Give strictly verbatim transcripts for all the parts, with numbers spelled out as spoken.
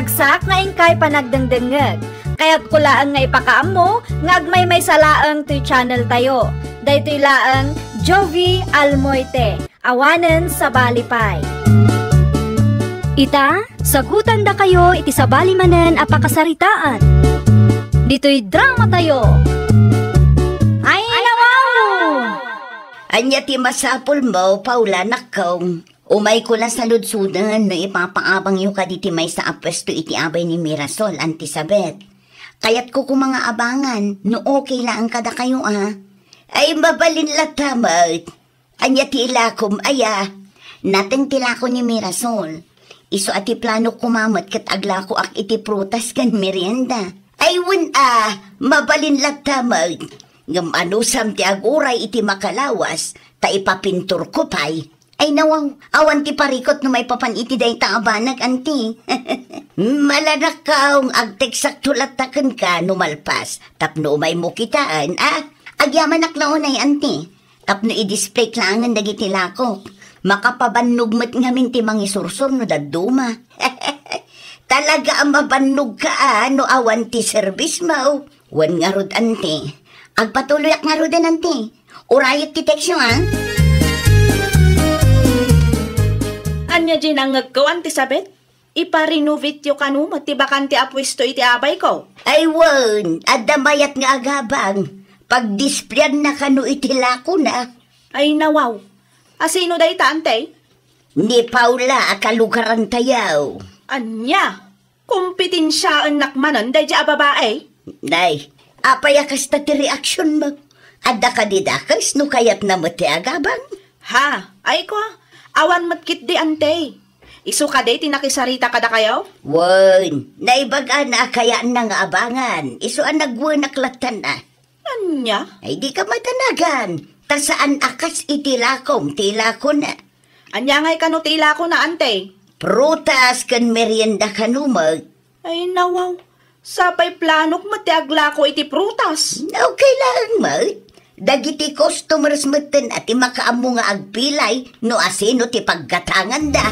Ragsak nga inkay panagdengdengngeg. Kayatko laeng nga ipakaammo nga agmaymaysa laeng toy channel tayo. Daytoy laeng Jovie Almoite, awanen sabali pay. Ita, sagutandakayo iti sabali manen a pakasaritaan. Ditoy drama tayo. Ay, nawaw! Ania ti masapulmo, Paula, nakkong? Umayko la saludsoden no ipapaabangyo kaditi maysa a puesto iti abay ni Mirasol, Auntie Sabet. Kayatko koma nga abangan no okay laeng kadakayo, a. Ay, mabalin latta met. Ania ti ilakom, aya? Nateng ti lako ni Mirasol. Isu a ti planok koma met ket aglakoak iti prutas ken merienda. Ay, wen a, mabalin latta met. Ngem anusam ti aguray iti makalawas, ta ipapinturko pay. Ay, nawaw, awan ti parikut no maipapan iti dayta a banag, Auntie. Malanakkong, agteksakto latta kenka no malpas, tapno umaymo kitaen, a? Agyamanak la unay, Auntie, tapno i-display laengen dagiti lakok. Makapabannog met ngamin ti mangisursor no dadduma. Talaga a mabannogka, a, no awan ti serbismo. Wen ngarud, Auntie. Agpatuloyak ngaruden, Auntie. Urayek ti tekstyo, a. Ania diay nangngegko, Auntie Sabet? Iparenovateyo kano met ti bakante a puesto iti abayko? Ay wen, adda mayat nga agabang. Pagdisplayannaka kano iti lakona. Ay nawaw. A sino dayta, Auntie? Ni Paula a kalugarantayo. Ania? Kompetensiaennak manen daydiay a babai? Nay, apay a kasta ti reaksionmo? Adda kadi dakes no kayatna met ti agabang? Ha, ay kua, awan met ketdi, Auntie. Isu kadi ti nakisarita kadakayo? Wen, naibagana a kayatna nga abangan, isu a nagwenak lattan a. Ania? Ay, dika madanagan, ta saan a kas iti lakom ti lakona. Ania ngay kano ti ilakona, Auntie? Prutas ken merienda kano met. Ay, nawaw. Sapay planok met ti aglako iti prutas. Okay laeng met. Dagiti customers metten a ti makaammo nga agpilay no asino ti paggatanganda.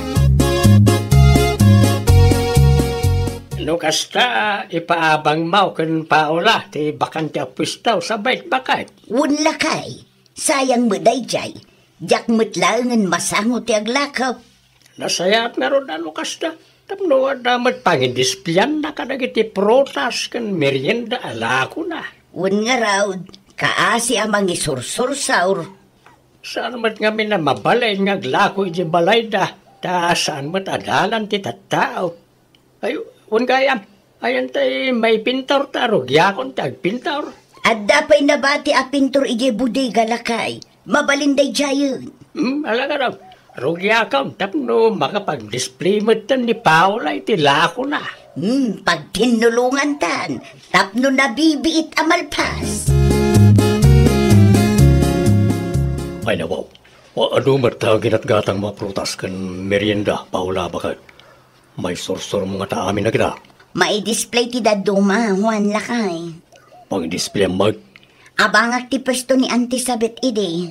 No kasta, ipaabangmo ken Paula ti bakante a puesto sa baket-baket. Wen lakay. Sayang met daydiay, diak met laengen masango ti aglako. Nasayaat ngarud a no kasta, tapno adda met pangidisplayannaka dagiti prutas ken merienda a lakona. Wen ngarud, kaasi a mangisursursor. Saan met ngamin a mabalin nga aglako iti balayda, ta saan met a dalan ti tattao. Ay, wen gayam, ayan tay maipintor ta rugiakon ti agpintor. Adda pay nabati a pintor idiay bodega, lakay. Mabalin daydiayen. Hmm, alagad, rugiakon tapno makapag-display metten ni Paula iti lakona. Hmm, pagtinnulongantan tapno nabibiit a malpas. Ay, nawaw. Adu met ta ginatgatang a prutas ken merienda, Paula, baket. Maisursurmo ngata amin dagita. Maidisplay ti dadduma, Juan, lakay. Pangidisplay met. Abangak ti puesto ni Auntie Sabet idi.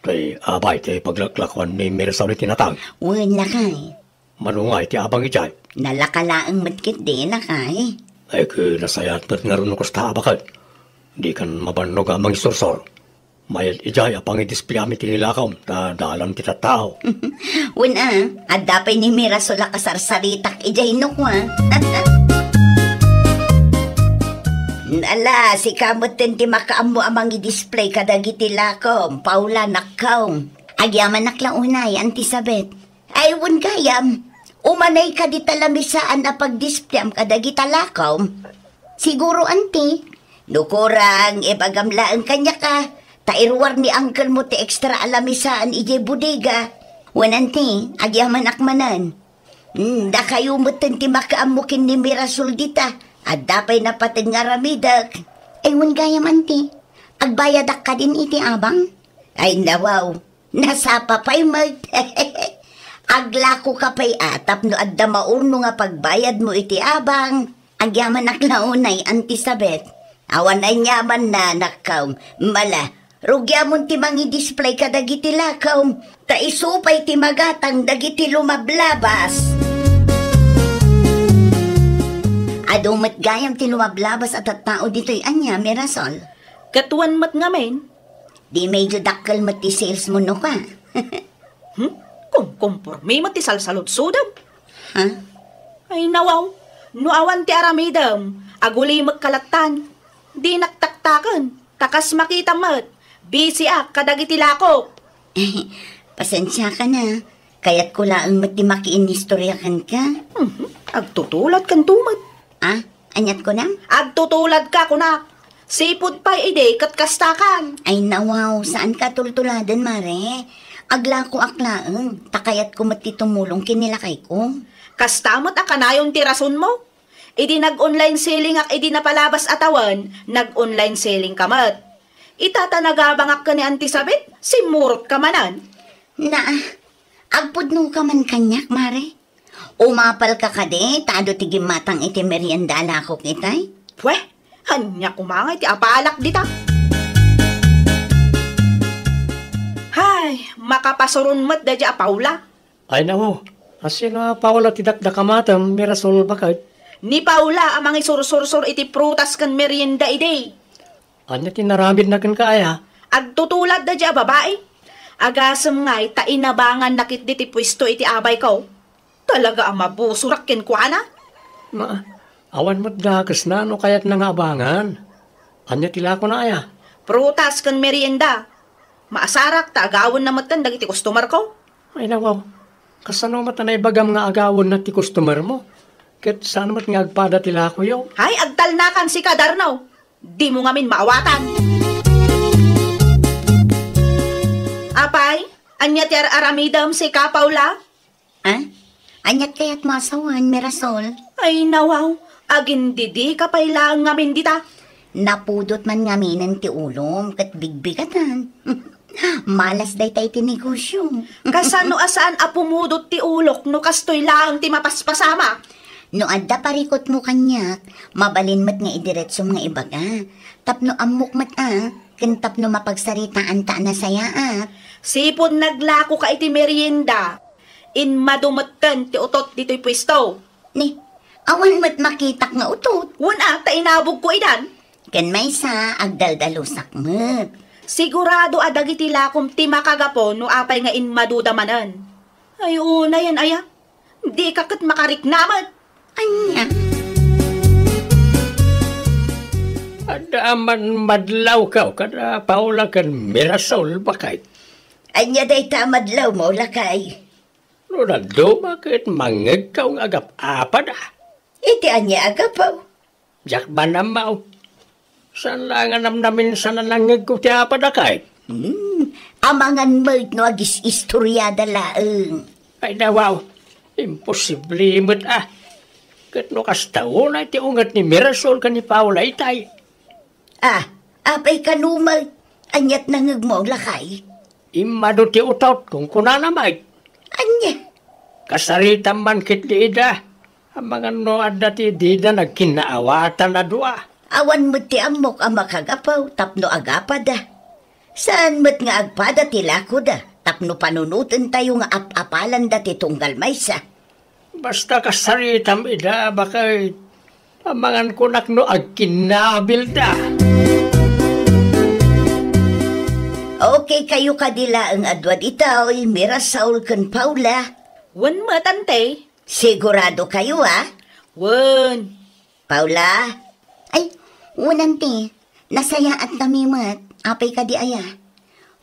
Tay abay ti paglaklakuan ni Mirasol iti natang. Wen, lakay. Mano ngay ti abang idiay? Nalaka laeng met ketdi, lakay. Ay, ket nasayaat met ngarud no kasta a baket. Dikan mabannog a mangisursor. Mayat idiay a pangidisplayam iti ilakom, ta dalan ti tattao. Wen a, adda pay ni Mirasol a kasarsaritak idiay no kua. Ala, sika metten ti makaammo a mangidisplay kadagiti lakom, Paula, nakkong. Agyamanak la unay, Auntie Sabet. Ay, wen gayam, umanay kadi ta lamisaan a pagdisplayam kadagita lakom? Siguro, Auntie. No kurang, ibagam laeng kaniaka, ta iruar ni uncle mo ti extra a lamisaan idiay bodega. Wen, Auntie, agyamanak manen. Hmm, dakayo metten ti makaammo ken ni Mirasol dita. Adda pay napateg nga aramidek. Ay, wen gayam, Auntie. Agbayadak kadin iti abang? Ay, nawaw. Nasapa pay met. Aglakoka pay a tapno adda maurno nga pagbayadmo iti abang. Agyamanak la unay, Auntie Sabet. Awan aniamanna, nakkong. Mala, rugiamon ti mangidisplay kadagiti lakom. Ta isu pay ti magatang dagiti lumablabas. Adu met gayam ti lumablabas a tattao ditoy ania, Mirasol? Ket wen met ngamin. Di medyo dakkel met ti sales mo no ka. Hmm? Kumkumpormi met ti salsaludsodem. Ha? Ay, nawaw. No awan ti aramidem, agulimek ka lattan. Dinak taktaken, ta kas makitam met, busy ak kadagiti lakok. Pasensiaka na. Kayatko laeng met ti makiinnistorya kenka. Mhm. Agtutuladkanto met. Ah, aniat kunam? Agtutuladka, kunak. Sipud pay idi ket kastakan. Ay, nawaw, saanka tultuladen, Mare. Aglakoak laeng, ta kayatko met ti tumulong ken ni lakayko. Kasta met a kanayon ti rasonmo. Idi nag-online selling ak idi napalabas a tawen, nag-online selling ka met. Ita ta nagabangak ken ni Auntie Sabet, simmurot ka manen. Naa, agpudno ka man kaniak, Mare. Umapal ka kadi, ta adu ti gimmatang iti merienda a lakok itay? Pwe, ania koma nga iti apalak dita? Hay, makapasuron met daydi a Paula. Ay, nawaw. Asino a Paula ti dakdakamatem, Mirasol, baket? Ni Paula a mangisursursor iti prutas ken merienda idi. Ania ti naramidna kenka aya? Agtutulad daydi a babai. Agasem ngay ta inabanganna ketdi ti puesto iti abayko. Talaga a mabusorak kenkuana. Ma, awan met dakesna no kayatna nga abangan. Ania ti lakona aya? Prutas ken merienda. Maasarak ta agawenna metten dagiti customerko. Ay, nawaw. Kasano met a naibagam nga agawenna ti customermo? Ket saan met nga agpada ti lakoyo? Hay, agtalnakan sika, Darno. Dimo ngamin maawatan. Apay, ania ti ar-aramidem sika, Paula? Ah? Aniat kayatmo a sawen, Mirasol? Ay, nawaw, agindidika pay laeng ngamin dita. Napudot man ngaminen ti ulom ket bigbigatan. Malas dayta iti negosio. Kasano a saan a pumudot ti ulok no kastoy laeng ti mapaspasamak? No adda parikutmo kaniak, mabalin met nga idiretsom nga ibaga. Tapno ammok met a, ken tapno mapagsaritaanta a nasayaat. Sipud naglakoka iti merienda, immadu metten ti utot ditoy puesto. Ni, awan met makitak nga utot. Wen a, ta inabogko idan. Ken maysa, agdaldalusak met. Sigurado a dagiti lakom ti makagapu no apay nga immaduda manen. Ay, unayen aya. Dika ket makarikna met. Ania? Adda man madlawkaw kada Paula ken Mirasol, baket. Ania dayta a madlawmo, lakay? No dadduma ket mangngegkaw nga agap-apada. Iti ania a gapu? Diak man ammo. Saan la nga namnamin sa nanangngegko ti apada, kay? Hmm, amangan met no agis-istoriada laeng. Ay, nawaw. Imposible met a. Ket no kasta unay ti unget ni Mirasol ken ni Paula itay. Ah, apay kano met? Aniat nangngegmo, lakay? Immadu ti utot, kunkunana met. Ania? Kasaritam man ketdi ida. Amangan no adda ti dida nagkinnaawatan a dua. Awan met ti ammok a makagapu tapno agapada. Saan met nga agpada ti lakoda tapno panunotentayo nga ap-apalanda ti tunggal maysa. Basta kasaritam ida, baket. Amangan kunak no agkinnabilda. Okay kayo kadi laeng a dua ditoy, Mirasol ken Paula? Wen met, ante. Sigurado kayo, a? Wen. Paula? Ay, wen, ante. Nasayaat kami met. Apay kadi aya?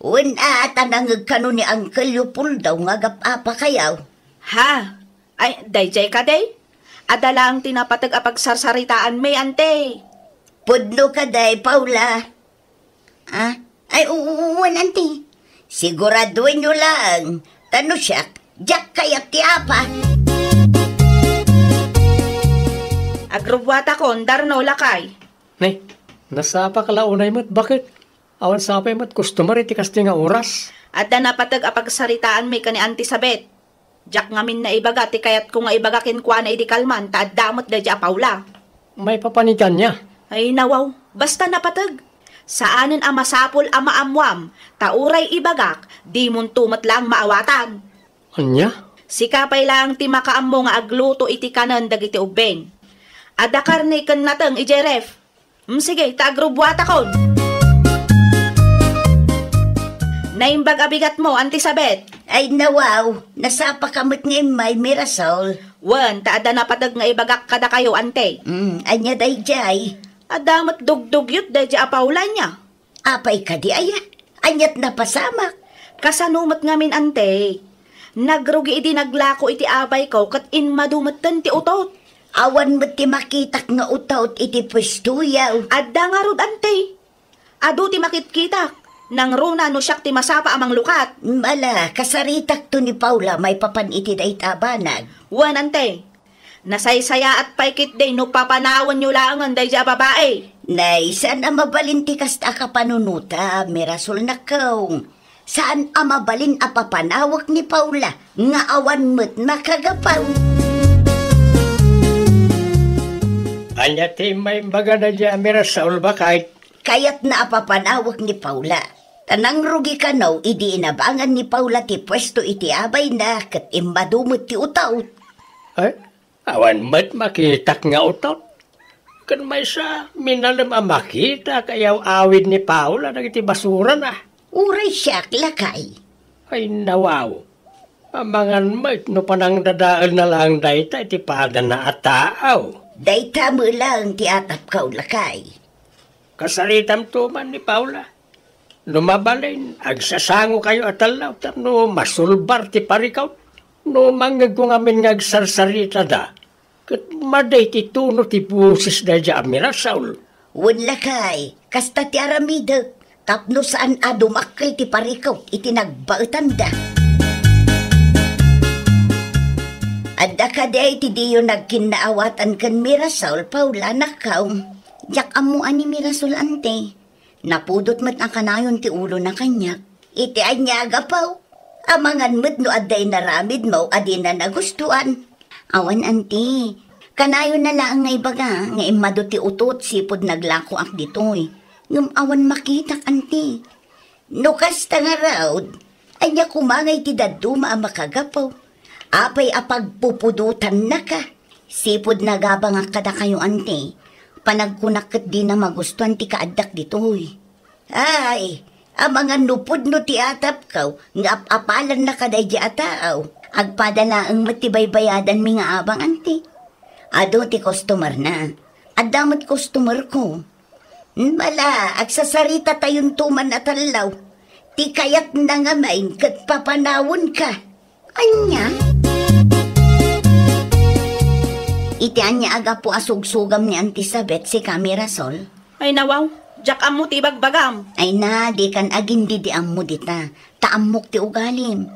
Wen a, ta nangngeg kano ni Uncle Leopoldo nga agap-apa kayo. Ha? Ay, daydiay kadi? Adda laeng ti napateg a pagsarsaritaanmi, ante. Pudno kadi, Paula? Ah? Ay, u-, u-, wen, ante. Siguradoenyo laeng, ta no siak, diak kayat ti apa. Agrubbuatakon, Darno, lakay. Ne, nasapa ka la unay met, baket? Awan sapay met customer iti kastoy nga oras. Adda napateg a pagsaritaanmi ken ni Auntie Sabet. Diak ngamin naibaga ti kayatko nga ibaga kenkuana idi kalman ta adda met daydiay a Paula. Maipapan iti ania? Ay, nawaw, basta napateg. Saanen a masapul a maammoam, ta uray ibagak, dimonto met laeng maawatan. Ania? Sika pay laeng ti makaammo nga agluto iti kanen dagiti ubbing. Adda karne ken nateng idiay ref. Mm, sige, ta agrubuatakon. Naimbag a bigatmo, Auntie Sabet. Ay, nawaw, nasapaka met nga immay, Mirasol. Wen, ta adda napateg nga ibagak kadakayo, Ante. Mm, ania daydiay? Adda met dugdugyot daydiay a Paula, ania? Apay kadi aya? Aniat napasamak? Kasano met ngamin, Ante? Nagrugi idi naglako iti abayko ket immadu metten ti utot. Awan met ti makitak nga utot iti puestoyo. Adda ngarud, Ante. Adu ti makitkitak. Nangruna no siak ti masapa a manglukat. Ala, kasaritakto ni Paula maipapan iti dayta a banag. Wen, Ante. Nasaysayaat pay ketdi no papanawenyo laengen daydiay a babai. Nay, saan a mabalin ti kasta a kapanunotam, Mirasol, nakkaw. Saan a mabalin a papanawek ni Paula nga awan met makagapaw. Ania ti maimbagana daydiay a Mirasol, baket? Kayatna a papanawek ni Paula. Ta nangrugi kano idi inabangan ni Paula ti puesto iti abayna ket immadu met ti utot. Ay, awan met makitak nga utot. Ken maysa, minalem a makita a kayaw-awid ni Paula dagiti basurana. Uray siak, lakay. Ay, nawaw. Amangan met no panangdadaelna laeng dayta iti padana a taaw. Dayta met laeng ti atapkaw, lakay. Kasaritamto man ni Paula. No mabalin, agsasangokayo a tellaw tapno masulbar ti parikaw. No mangngegko ngamin nga agsarsaritada, ket madi ti tono ti boses daydiay a Mirasol. Wen, lakay, kasta ti aramidek, tapno saan a dumakkel ti parikaw iti nagbaetanda. Adda kadi ti diyo nagkinnaawatan ken Mirasol, Paula, nakkaw? Diak ammo a ni Mirasol, Ante. Napudot met a kanayon ti ulona kaniak. Iti ania a gapu? Amangan met no adda inaramidmo a dina nagustuan. Awan, Ante. Kanayonna laeng nga ibaga nga immadu ti utot sipud naglakoak ditoy. Ngem awan makitak, Ante. No kasta ngarud, ania koma nga iti dadduma a makagapu? Apay a pagpupudotannaka? Sipud nagabangak kadakayo, Ante. Panagkunak ket dina magustuan ti kaaddak ditoy. Ay, amangan no pudno ti atapkaw nga ap-apalannaka daydiay a taaw. Agpada laeng met ti baybayadanmi nga abang, Ante. Adu ti customerna. Adda met customerko. Bala, agsasaritatayonto man a tellaw. Ti kayatna ngamin ket papanawenka. Ania? Iti ania a gapu a sugsugam ni Auntie Sabet sika, Mirasol? Ay, nawaw, diak ammo ti ibagbagam. Ay na, dikan agin-didiammo dita. Ta ammok ti ugalim.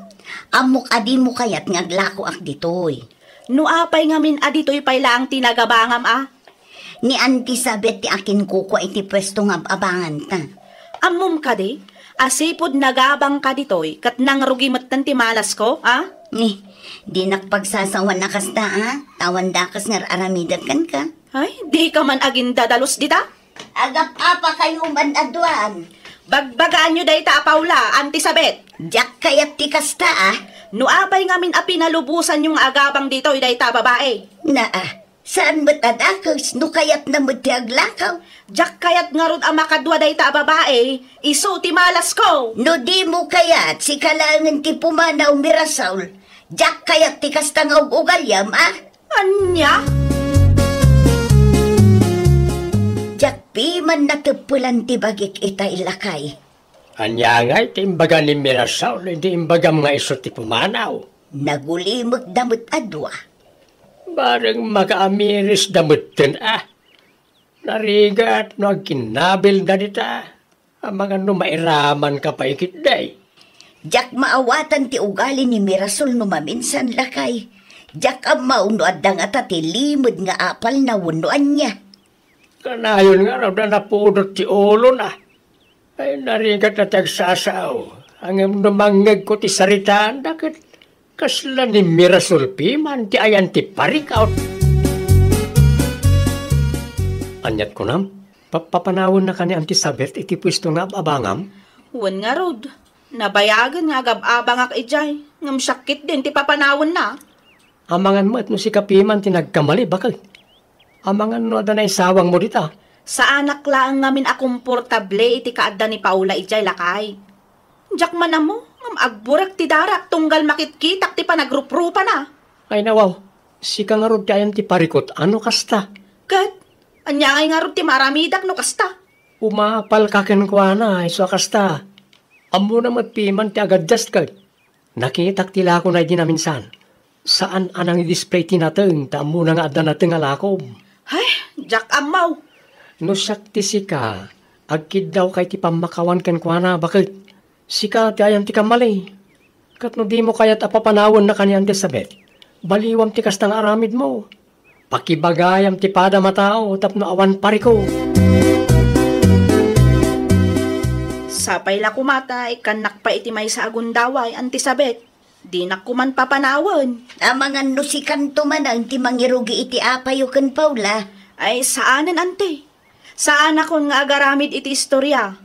Ammok a dimo kayat nga aglakoak ditoy. No apay ngamin a ditoy pay laeng ti nagabangam a? Ni Auntie Sabet ti akinkukua iti puesto nga ab-abanganta. Ammom kadi, a sipud nagabangka ditoy ket nangrugi metten ti malasko, a? Ni, dinak pagsasawan a kasta, a? Awan dakes nga ar-aramidek kenka. Ay, dika man agin dadalus dita? Agap-apakayo man a duam. Bagbagaanyo dayta a Paula, Auntie Sabet. Diak kayat ti kasta, a? No apay ngamin a pinalubosanyo nga agabang ditoy dayta a babai? Naa, saan met a dakes no kayatna met ti aglakaw. Diak kayat ngarud a makadua dayta a babai, isu ti malasko. No dimo kayat, sika laengen ti pumanaw, Mirasol. Diak kayat ti kasta nga ug-ugaliam, a? Ania? Diak piman nateppelan ti bagik itay, lakay. Ania ngay ti imbaga ni Mirasol idi imbagam nga isu ti pumanaw? Nagulimekda met a dua. Bareng makaamirisda metten, a. Narigat no agkinnabilda dita. Amangan no mairamanka pay ketdi. Diak maawatan ti ugali ni Mirasol no maminsan, lakay. Diak ammo no adda ngata ti limed nga apalna wenno ania. Kanayon ngarud a napudot ti ulona. Ay, narigat a ti agsasao. Ngem no mangngegko ti saritaanda ket kasla ni Mirasol piman ti ayan ti parikaw. Aniat kunam? Papapanawenna kanian ti Sabet iti puesto nga ab-abangam? Wen ngarud, nabayagen nga agab-abangak idiay, ngem siak ketdin ti papanawenna. Amangan met no sika piman ti nagkamali, baket. Amangan no adda naisawangmo dita? Saanak laeng ngamin a komportable iti kaadda ni Paula idiay, lakay. Diak man ammo ngem agburek ti darak tunggal makitkitak ti panagruprupana. Ay, nawaw, sika ngarud ti ayan ti parikut a no kasta. Ket ania ngay ngarud ti maaramidak no kasta? Umapalka kenkuana, isu a kasta. Ammona met piman ti agaddas ket. Nakitak ti lakona idi naminsan. Saan a nangidisplay ti nateng ta ammona nga adda nateng a lakom. Ay, diak ammo. No siak ti sika, agkiddawka iti pammakawan kenkuana, baket sika ti ayan ti kammali. Ket no dimo kayat a papanawennaka ni Auntie Sabeth, baliwam ti kasta nga aramidmo. Pakibagayam ti padam a tao tapno awan parikut. Sapay la koma ta ikkannak pay iti maysa a gundaway, Auntie Sabeth. Dinak koman papanawen. Amangan no sikanto manen ti mangirugi iti apayo ken Paula. Ay, saanen, Auntie. Saanakon nga agaramid iti istoria.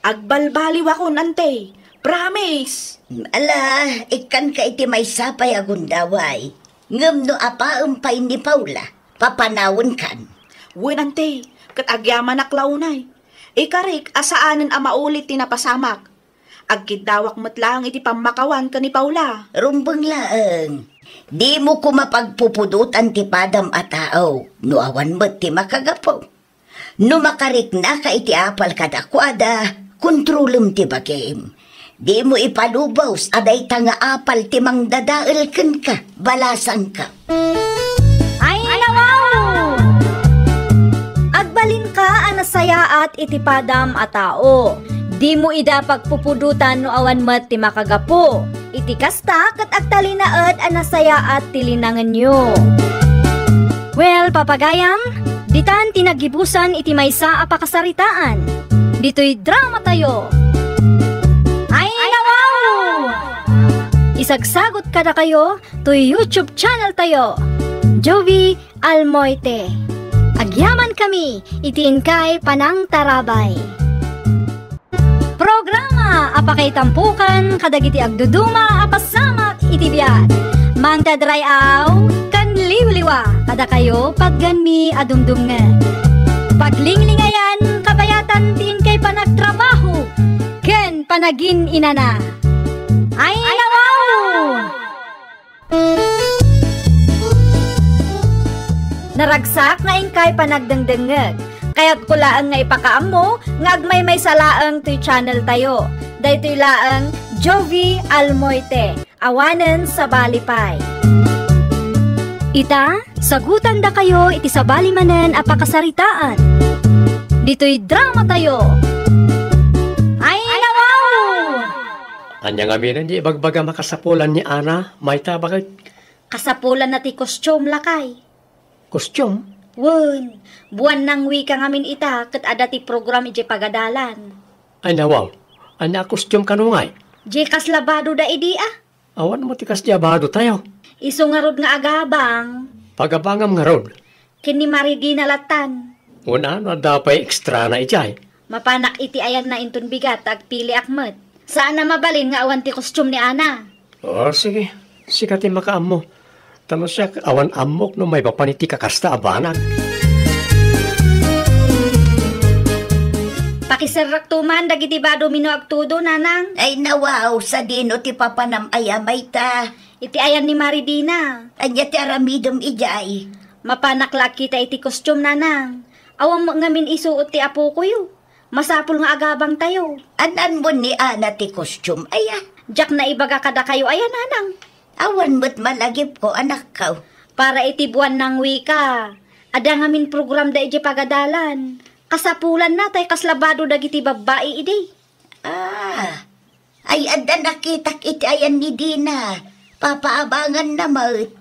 Agbalbaliwakon, Auntie. Promise! Ala, ikkanka iti maysa pay a gundaway. Ngem no apaem pay ni Paula, papanawenkan. Wen, Auntie, ket agyamanak la unay. Ikarik a saanen a maulit ti napasamak. Agkiddawak met laeng iti pammakawan ken ni Paula. Rumbeng laeng. Dimo koma pagpupudotan ti padam a tao no awan met ti makagapu. No makariknaka iti apal kadakuada, kontrolem ti bagim. Dimo ipalubos a dayta nga apal ti mangdadael kenka, balasangka. Ay, nawaw! Agbalinka a nasayaat iti padam a tao. Dimo ida pagpupudotan no awan met ti makagapu. Iti kasta, ket agtalinaed a nasayaat ti linangenyo. Well, papagayam, ditan ti naggibusan iti maysa a pakasaritaan. Ditoy drama tayo. Ay, nawaw! Isagsagot kadakayo toy YouTube channel tayo, Jovi Almoite. Agyaman kami iti inkay panangtarabay. Programa a pakaitampokan kadagiti agduduma a pasamak iti biag. Mangted ray-aw ken liwliwa kadakayo patgenmi a dumdumngeg. Paglinglingayan kabayatan ti inkay panagtrabaho ken panagin-inana. Ay, nawaw! Naragsak nga inkay panagdengdengngeg. Kayatko laeng nga ipakaammo nga agmaymaysa laeng toy channel tayo. Daytoy laeng Jovi Almoite, awanen sabali pay. Ita, sagutandakayo iti sabali manen a pakasaritaan. Ditoy drama tayo. Ay, nawaw! Ania ngamin ti ibagbaga makasapulan ni Ana, mayta, baket? Kasapulanna ti costume, lakay. Costume? Wen, buan nangwika ngamin ita ket adda ti program idiay pagadalan. Ay, nawaw. Ania a costume kano ngay? Diay kasla bado da idi, a. Awan mo ti kasdiay a bado tayo. Isu ngarud nga agabang. Pagabangam ngarud. Ken ni Maridina latan. Wen, ano, adda pay extra na idiay? Mapanak iti ayanna inton bigat, agpiliak met. Saan a mabalin nga awan ti costume ni Ana. O, sige. Sika ti makaammo. Ta no siak, awan ammok no maipapan iti kakasta a banag. Pakiserrakto man dagiti badomi no agtudo, nanang. Ay, nawaw, sadino ti papanam aya mayta? Iti ayan ni Maridina. Ania ti aramidem idiay? Mapanak la agkita iti costume, nanang. Awan met ngamin isuot ti apokoyo. Masapul nga agabangtayo. An-anmo ni Ana ti costume aya? Diak naibaga kadakayo aya, nanang. Awan met malagipko, anakko. Para iti buan nangwika. Adda ngamin program da idiay pagadalan. Kasapulanna tay kasla bado dagiti babbai idi. Ah, ay, adda nakitak iti ayan ni Dina. Papaabanganna met.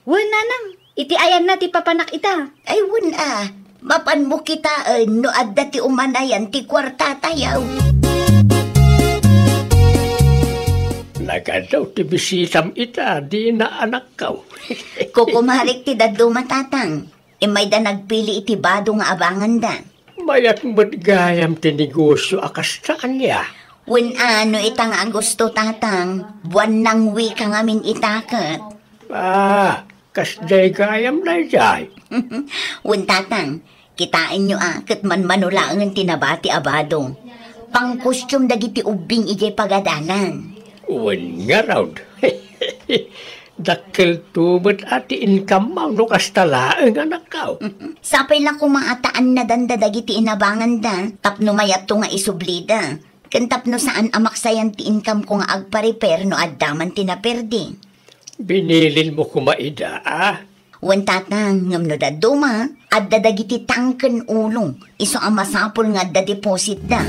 Wen, nanang, iti ayanna ti papanak ita. Ay, wen a, mapanmo kitaen no adda ti umanayan ti kuartatayo. Nagadaw ti bisitam ita, Dina, anakko. Kukumarik ti dadduma, tatang. Immayda nagpili iti bado nga abanganda. Mayat met gayam ti negosio a kasta, ania? Wen a, no ita nga Agosto, tatang, buan nangwika ngamin ita ket. Ah, Kasdiay gayam daydiay. Wen, Tatang, kitaenyo a ket manmano laengen ti nabati a bado. Pangkostium dagiti ubbing idiay pagadalan. Wen ngarud. Dakkelto met a ti income-mo no kasta laeng, anakko. Sapay la koma a ta annadanda dagiti inabanganda tapno mayatto nga isublida. Ken tapno saan a maksayan ti income-ko nga agpa-repair no adda man ti naperdi. Binilinmo koma ida, a? Wen, Tatang, ngem no dadduma, adda dagiti tangken ulo, isu a masapul nga adda depositda.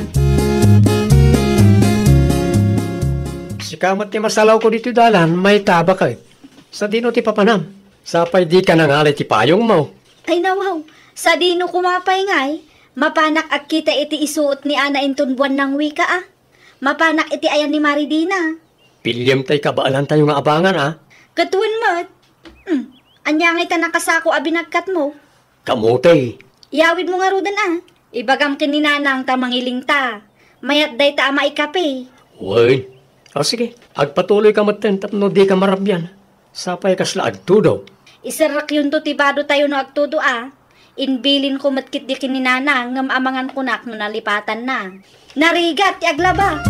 Sika met ti masalawko ditoy dalan, mayta a baket. Sadino ti papanam? Sapay dika nangalay ti payongmo. Ay, nawaw, sadino koma pay ngay? Mapanak agkita iti isuot ni Ana inton buan nangwika, a? Mapanak iti ayan ni Mari Dina. Piliem tay kabaelantayo nga abangan, a? Ket wen met. Hmm. Ania ngay ta nakasako a binagkatmo? Kamote. Iyawidmo ngaruden, a. Ibagam ken ni Nanang ta mangiling ta. Mayat dayta a maikape. Wen. O sige, agpatuloyka metten tapno dika marabian. Sapay kasla agtudo. Iserrekyonto ti badotayo no agtudo, a. Inbilinko met ketdi ken ni Nanang ngem amangan kunak no nalipatanna. Narigat ti aglaba.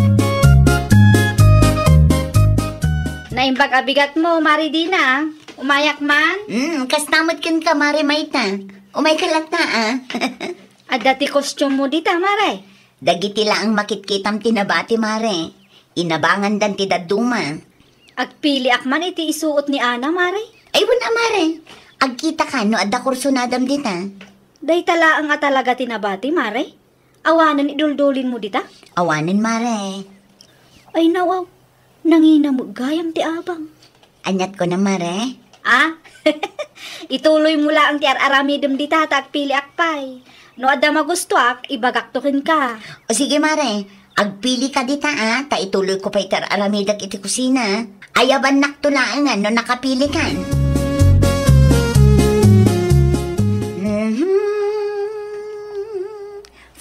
Naimbag a bigatmo, Mari Dina. Umayak man? Hmm, kasta met kenka, Mari Mayta. Umayka latta, a. Adda ti kostiummo dita, Mare? Dagiti laeng makitkitam ti nabati, Mare. Inabangandan ti dadduma. Agpiliak man iti isuot ni Ana, Mare? Ay, wen a, Mare. Agkitaka no adda kursonadam dita. Dayta laeng a talaga ti nabati, Mare? Awanen iduldulinmo dita? Awanen, Mare. Ay, nawaw. Nangina met gayam ti abang. Aniat kunam, Mare? A? Ituloymo laeng ti ar-aramidem dita ta agpiliak pay. No adda magustuak, ibagakto kenka. O sige, Mare. Agpilika dita, a, ta ituloyko pay ti ar-aramidek iti kusina. Ayabannakto laengen no nakapilikan. Mhm.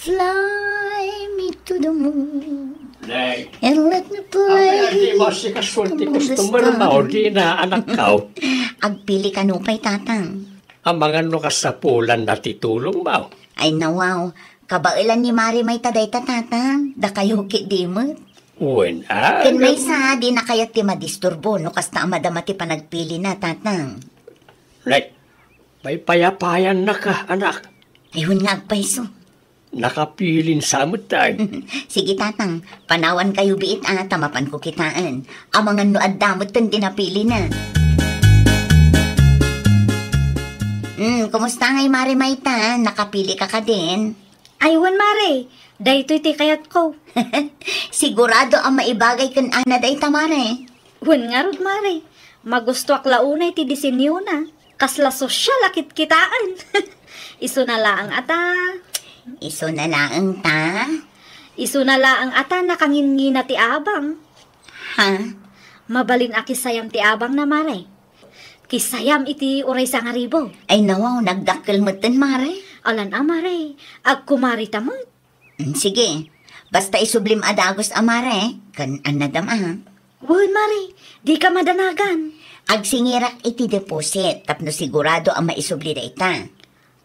Fly me to the moon. Nay. And let me play. Apay a di masikasuan ti customer mo, Dina, anakko? Agpili kano pay, Tatang. Amangan no kasapulanna ti tulongmo. Ay, nawaw. Kabaelan ni Mari Mayta dayta, Tatang. Dakayo ketdi met. Wen, a? Ken maysa, dina kayat ti madisturbo no kasta a madama ti panagpilina, Tatang. Nay, paypayapayannaka, anak. Ay, wen nga agpayso. Nakapilin sa met tay. Sige, Tatang. Panawankayo biit a, ta mapanko kitaen. Amangan no adda metten ti napilina. Hmm, kumusta ngay, Mari Mayta? Nakapilika kadin? Ay, wen, Mare. Daytoy ti kayatko. Sigurado a maibagay ken Ana dayta, Mare. Wen ngarud, Mare. Magustoak la unay ti disenyona. Kasla sosyal a kitkitaen. Isuna laeng ata. Isuna laeng ta? Isuna laeng ata nakangingina ti abang. Ha? Mabalin a kisayam ti abangna, Mare. Kisayam iti uray sangaribo. Ay, nawaw, nagdakkel metten, Mare. Alan a, Mare. Agkumarita met. Mm, sige. Basta isublim a dagus a, Mare, ken annadam a. Wen, Mare, dika madanagan. Agsingirak iti deposit tapno sigurado a maisubli dayta.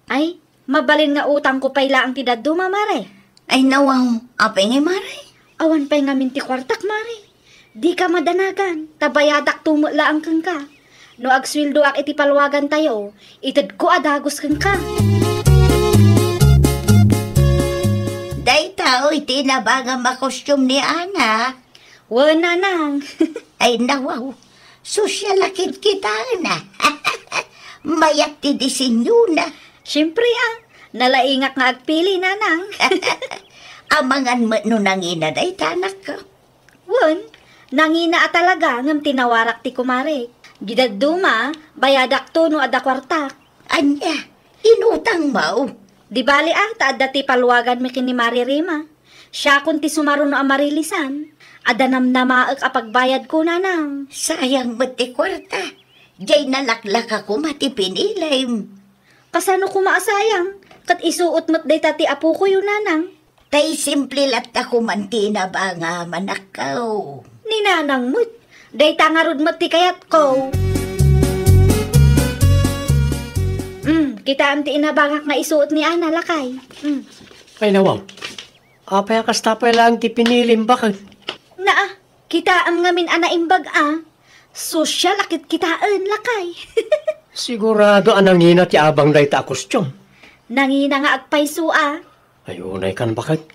Ay, mabalin nga utangko pay laeng ti dadduma, Mare. Ay, nawaw, apay ngay, Mare? Awan pay ngamin ti kuartak, Mare. Dika madanagan, ta bayadakto met laeng kenka. No agsueldoak iti palwagantayo, itedko a dagus kenka. Dayta iti nabangam a kostium ni Ana. Wen, Nanang. Ay, nawaw. Sosyal a kitkitaen a. Mayat ti disenyona. Siempre a. Nalaingak nga agpili, Nanang. Amangan met no nangina dayta, anakko. Wen, nangina a talaga ngem tinawarak ti kumarek. Didadduma, bayadakto no adda kuartak. Ania, inutangmo? Di bali a, ta adda ti palwaganmi ken ni Mari Rima. Siakon ti sumaruno a marilisan. Adda namnamaek a pagbayadko, Nanang. Sayang met ti kuarta. Diay nalaklaka koma ti pinilim. Kasano koma a sayang? Ket isuot met dayta ti apokoyo, Nanang. Tay simple latta koman ti nabangam, anakko. Ni Nanang met. Dayta ngarud met ti kayatko. Kitaem ti inabangak nga isuot ni Ana, lakay. Mm. Ay, nawaw. Apay a kasta pay laeng ti pinilim, baket? Naa, kitaem ngamin a naimbag a. Sosyal a kitkitaen, lakay. Sigurado a nangina ti abang dayta a kostium. Nangina nga agpayso a. Ay, unay kan, baket.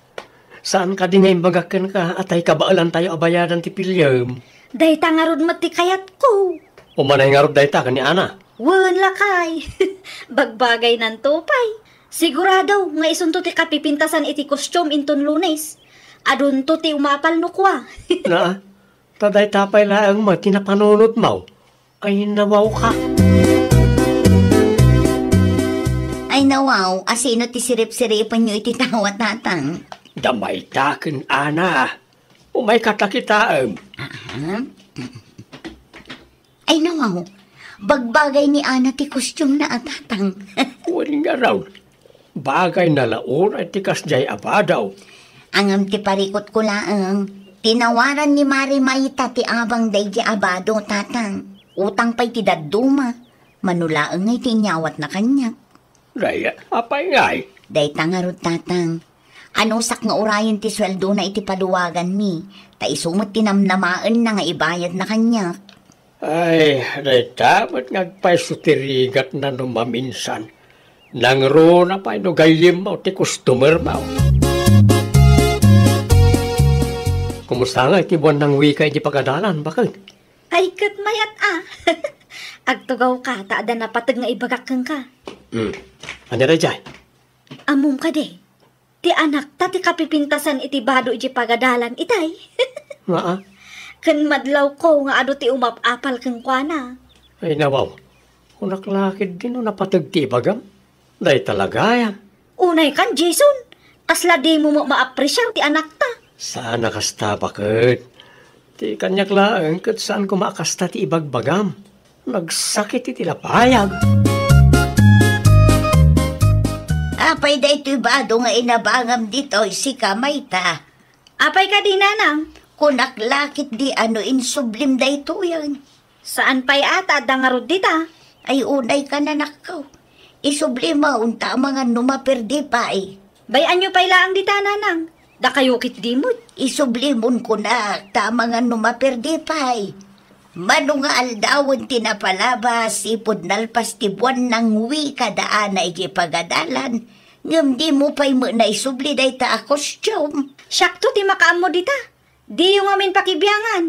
Saan kadi nga imbagak kenka, atay kabaelantayo a bayadan ti piliem? Dayta ngarud met ti kayatko. Umanay ngarud dayta ken ni Ana. Wen, lakay. Bagbagaynanto pay. Sigurado nga isunto ti kapipintasan iti kostium inton Lunes. Adunto ti umapal no kua. Naa, ta dayta pay laeng met ti napanunotmo. Ay, nawawka. Ay, nawaw, a sino ti sirip-siripenyo iti tawa, Tatang? Da mayta ken Ana. Umayka ta kitaem. Aha. Ay, nawaw, bagbagay ni Ana ti kostiumna a, Tatang. Wen ngarud, bagayna la unay ti kasdiay a bado. Ngem ti parikutko laeng, tinawaran ni Mari Mayta ti abang daydi a bado, Tatang. Utang pay ti dadduma. Mano laeng ngay ti inyawatna kaniak. Daya, apay ngay? Dayta ngarud, Tatang. Anusak nga urayen ti sueldona iti paluwaganmi, ta isu met ti namnamaenna nga ibayadna kaniak. Ay, dayta met nga agpayso ti rigatna no maminsan. Nangruna pay no gayyemmo ti customermo. Kumusta nga iti buannang wika iti pagadalan, baket? Ay, ket mayat a. Agtugawka ta adda napateg nga ibagak kenka. Hmm. Ania daydiay? Ammom kadi, ti anakta ti kapipintasan iti bado iti pagadalan itay. Maa? Ken madlawko nga adu ti umap-apal kenkuana. Ay, nawaw. Kunak la ketdi no napateg ti ibagam. Dayta la gayam. Unay kan, Jason. Kasla dimo met maapresiar ti anakta. Saan a kasta, baket. Ti kaniak laeng ket saan koma a kasta ti ibagbagam. Nagsakit iti lapayag. Apay daytoy bado nga inabangam ditoy, sika, Mayta? Apay kadi, Nanang? Kunak la ketdi a no insublim daytoyen. Saan pay a ta adda ngarud dita? Ay, unay kan, anakko. Isublimo, unta amangan no maperdi pay. Bay-anyo pay laeng dita, Nanang. Dakayo ketdi met. Isublimon kunak, ta amangan no maperdi pay. Mano nga aldawen ti napalabas, ipud nalpas ti buannang wika da Ana iti pagadalan, ngem dimo pay met naisubli dayta a kostium. Siakto ti makaammo dita. Diyo ngamin pakibiangan.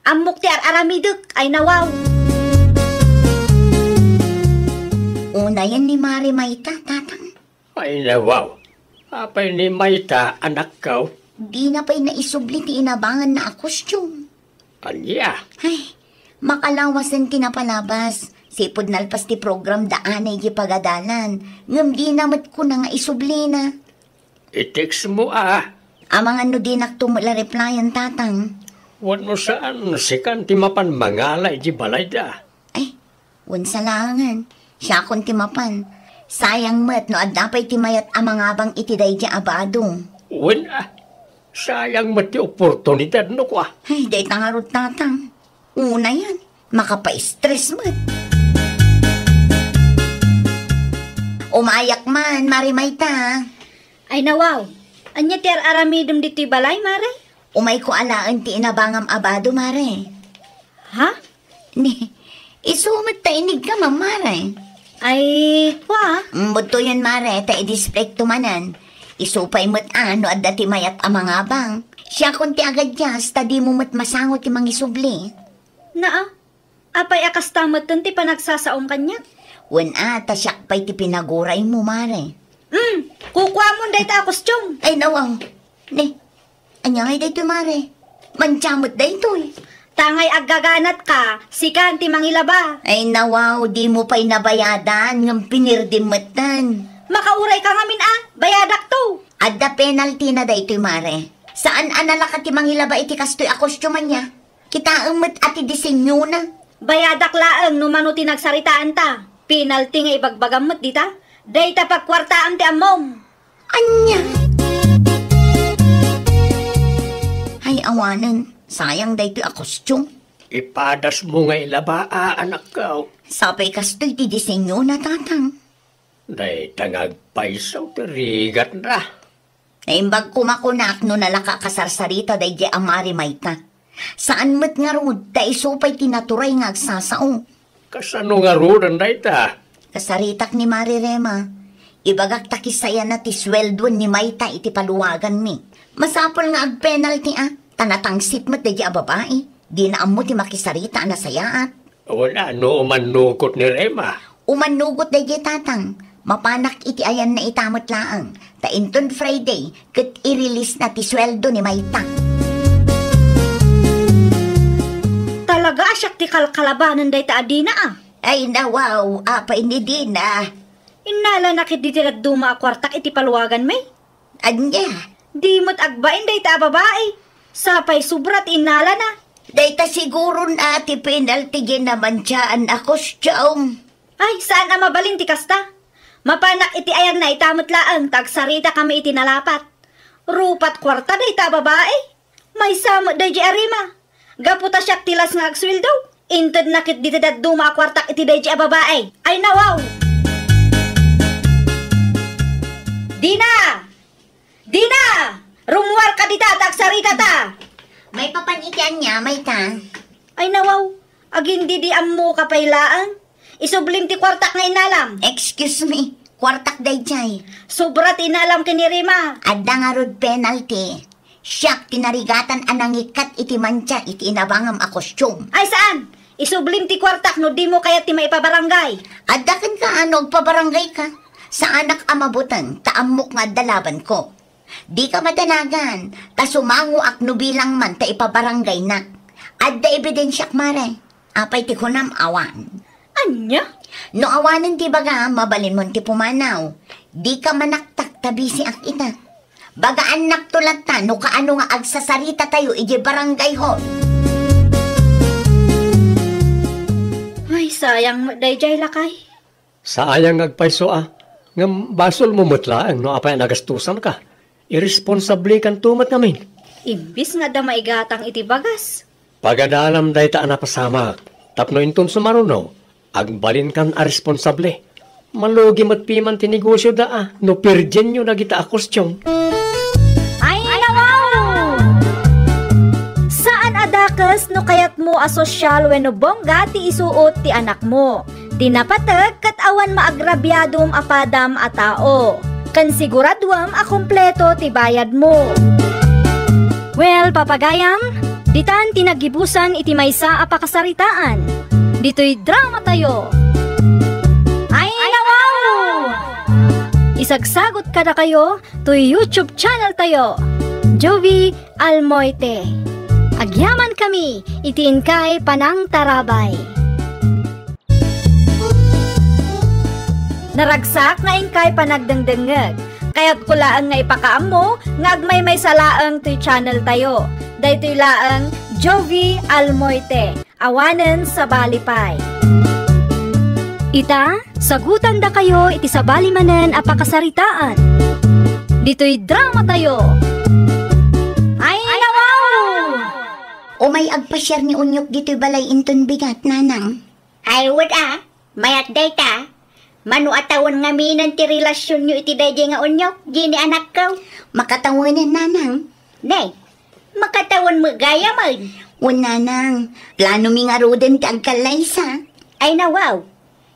Ammok ti ar-aramidek, ay nawaw. Unayen ni Mari Mayta, Tatang. Ay, nawaw. Apay ni Mayta, anakko? Dina pay naisubli ti inabanganna a kostium. Ania? Ay, makalawasen ti napalabas. Sipud nalpas ti program da Ana iti pagadalan. Ngem dina met kuna nga isublina. I-text mo, a. Amangan no dinakto met la replyan, Tatang. Wenno saan, sikan ti mapan mangala iti balayda. Ay, wen salaengen. Siakon ti mapan. Sayang met no adda pay ti mayat a mangabang iti daydi a bado. Wen, a. Sayang met ti oportunidad no kua. Ay, dayta ngarud, Tatang. Unayen, makapaistres met. Umayak man, Mari Mayta. Ay, nawaw. Ania ti ar-aramidem ditoy balay, Mare? Umayko alaen ti inabangam a bado, Mare. Ha? Ni, isu met ta inigka, Mare. Ay, kua? Mm, budtoyen, Mare, ta i-displayto manen. Isu pay met a no adda ti mayat a mangabang. Siakon ti agadias, ta dimo met masango ti mangisubli. Naa, apay a kasta metten ti panagsasaom kaniak? Wen a, ta siak pay ti pinaguraymo, Mare. Mm, kukuamon dayta a kostium. Ay, nawaw. Ni, ania ngay daytoy, Mare? Mantia met daytoy. Tangay aggaganatka, sikan ti mangilaba. Ay, nawaw, dimo pay nabayadan, ngem pinirdim metten. Makaurayka ngamin a, bayadakto. Adda penalty na daytoy, Mare. Saan a nalaka ti mangilaba iti kastoy a kostium ania? Kitaem met a ti disenyona. Bayadak laeng no mano ti nagsaritaanta. Penalty nga ibagbagam met dita. Dayta pagkuartaam ti ammom. Ania? Ay, awanen, sayang daytoy a kostium. Ipadasmo nga ilaba a, anakko. Sapay kastoy ti disenyona, Tatang. Dayta nga agpayso ti rigatna. Naimbag koma kunak no nalaka kasarsarita daydiay a Mari Mayta. Saan met ngarud ta isu pay ti naturay nga agsasao. Kasano ngaruden dayta? Kasaritak ni Mari Rema. Ibagak ta kisayanna ti sueldoen ni Mayta iti paluaganmi. Masapul nga agpenalti a, ta natangsit met daydiay a babai. Dina ammo ti makisarita a nasayaat. Wala no umannugot ni Rema. Umannugot daydiay tatang. Mapanak iti ayanna ita met laeng. Ta inton Friday, ket i-release na ti sueldo ni Mayta. Talaga a siak ti kalkalabanen dayta a Dina a. Ay, nawaw, apay ni Dina? Innalanak iti dadduma a kuartak iti paluaganmi. Ania? Di met agbain dayta a babai. Sapay sobra ti innalana. Dayta siguron a ti penalty diay namantiaan a costume. Ay, saan a mabalin ti kasta. Mapanak iti ayanna ita met laeng ta agsaritakami iti nalapat. Rupat kuarta dayta a babai. Maysa met daydiay a Rema. Gapu ta siak ti last nga agsueldo. Intedna ket dita dadduma a kuartak iti daydiay a babai. Ay, nawaw! Dina! Dina! Rummuarka dita ta agsaritata! Maipapan iti ania, Mayta? Ay, nawaw! Agindidi ammoka pay laeng. Isublim ti kuartak nga inalam. Excuse me, kuartak daydiay. Sobra ti inalam ken ni Rema. Adda ngarud penalty. Siak ti narigatan a nangikkat iti mantia iti inabangam a costume. Ay, saan? Isublim ti kuartak no dimo kayat ti maipabarangay. Adda kenka no agpabarangayka. Saanak a mabuteng ta ammok nga adda labanko. Dika madanagan, ta sumangoak no bilang man ta ipabaranggaynak. Adda ebidensiak, Mare. Apay ti kunam, awan? Ania? No awanen ti ibagam, mabalinmon ti pumanaw. Dika manaktak ta bisiak ita. Bagaannakto latta no kaano nga agsasaritatayo idiay barangay hall. Ay, sayang met daydiay, lakay. Sayang nga agpayso a, ngem basolmo met laeng no apay a nagastosanka. Iresponsablekanto met ngamin. Imbis nga adda maigatang iti bagas. Pagadalam dayta a napasamak, tapno inton sumaruno, agbalinkan a responsable. Malugi met piman ti negosioda a, no pirdienyo dagita a costume. Ay, nawaw! Saan a dakes no kayatmo a sosyal wenno bongga ti isuot ti anakmo. Ti napateg ket awan maagrabiadom a padam a tao, ken siguraduem a kompleto ti bayadmo. Well, papagayam, ditan ti naggibusan iti maysa a pakasaritaan. Ditoy dramatayo. Ay, nawaw! Isagsagot kadakayo toy YouTube channel tayo, Jovi Almoite. Agyamankami iti inkay panangtarabay. Naragsak nga inkay panagdengdengngeg. Kayatko laeng nga ipakaammo nga agmaymaysa laeng toy channel tayo. Daytoy laeng Jovi Almoite. Awanen sabali pay. Ita, sagutandakayo iti sabali manen a pakasaritaan. Ditoy dramatayo. Ay, nawaw! Umay agpasiar ni Onyok ditoy balay inton bigat, nanang. Ay, wen a, mayat dayta. Mano a tawen ngaminen ti relasionyo iti daydiay nga Onyok, Jenny anakko? Makatawenen, nanang. Ne, makatawen met gayamen. Wen, nanang, planomi ngaruden ti agkallaysa. Ay, nawaw.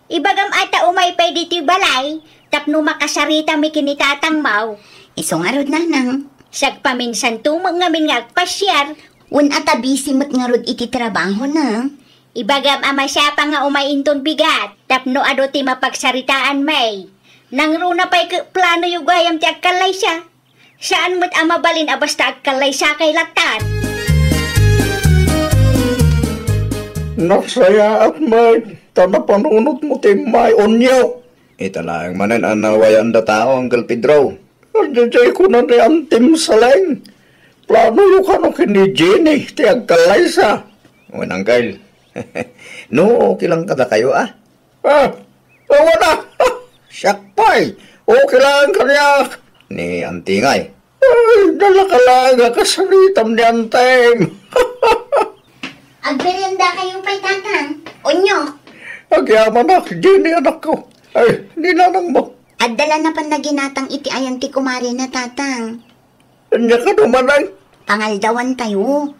Ibagam a ta umay pay ditoy balay tapno makasaritami ken ni tatangmo. Isu ngarud, nanang. Sagpaminsanto met ngamin nga agpasiar. Wen a ta busy met ngarud iti trabahona. Ibagam a masapa nga umay inton bigat tapno adu ti mapagsaritaanmi. Nangruna pay ket planoyo gayam ti agkallaysa. Saan met a mabalin a basta agkallaysakay lattan. Nasayaat met ta napanunotmo ti immay, Onyok. Ita laeng manen a nawayan da tao, Uncle Pedro. Adjay kuna ni Antim Saleng. Planoyo kano ken ni Jenny ti agkallaysa. Wen, Uncle. No, okay lang kadakayo, a. Ah, awan a. Siak pay. Okay lang kaniak. Ni Anti ngay. Ay, nalaka laeng a kasaritam ni Antim. Agmeriendakayo pay, Tatang. Onyok. Agyamanak, Jenny, anakko. Ay, ni nanangmo. Adda la napan naginatang iti ayan ti kumarina, Tatang. Ania kano manen? Pangaldawantayo.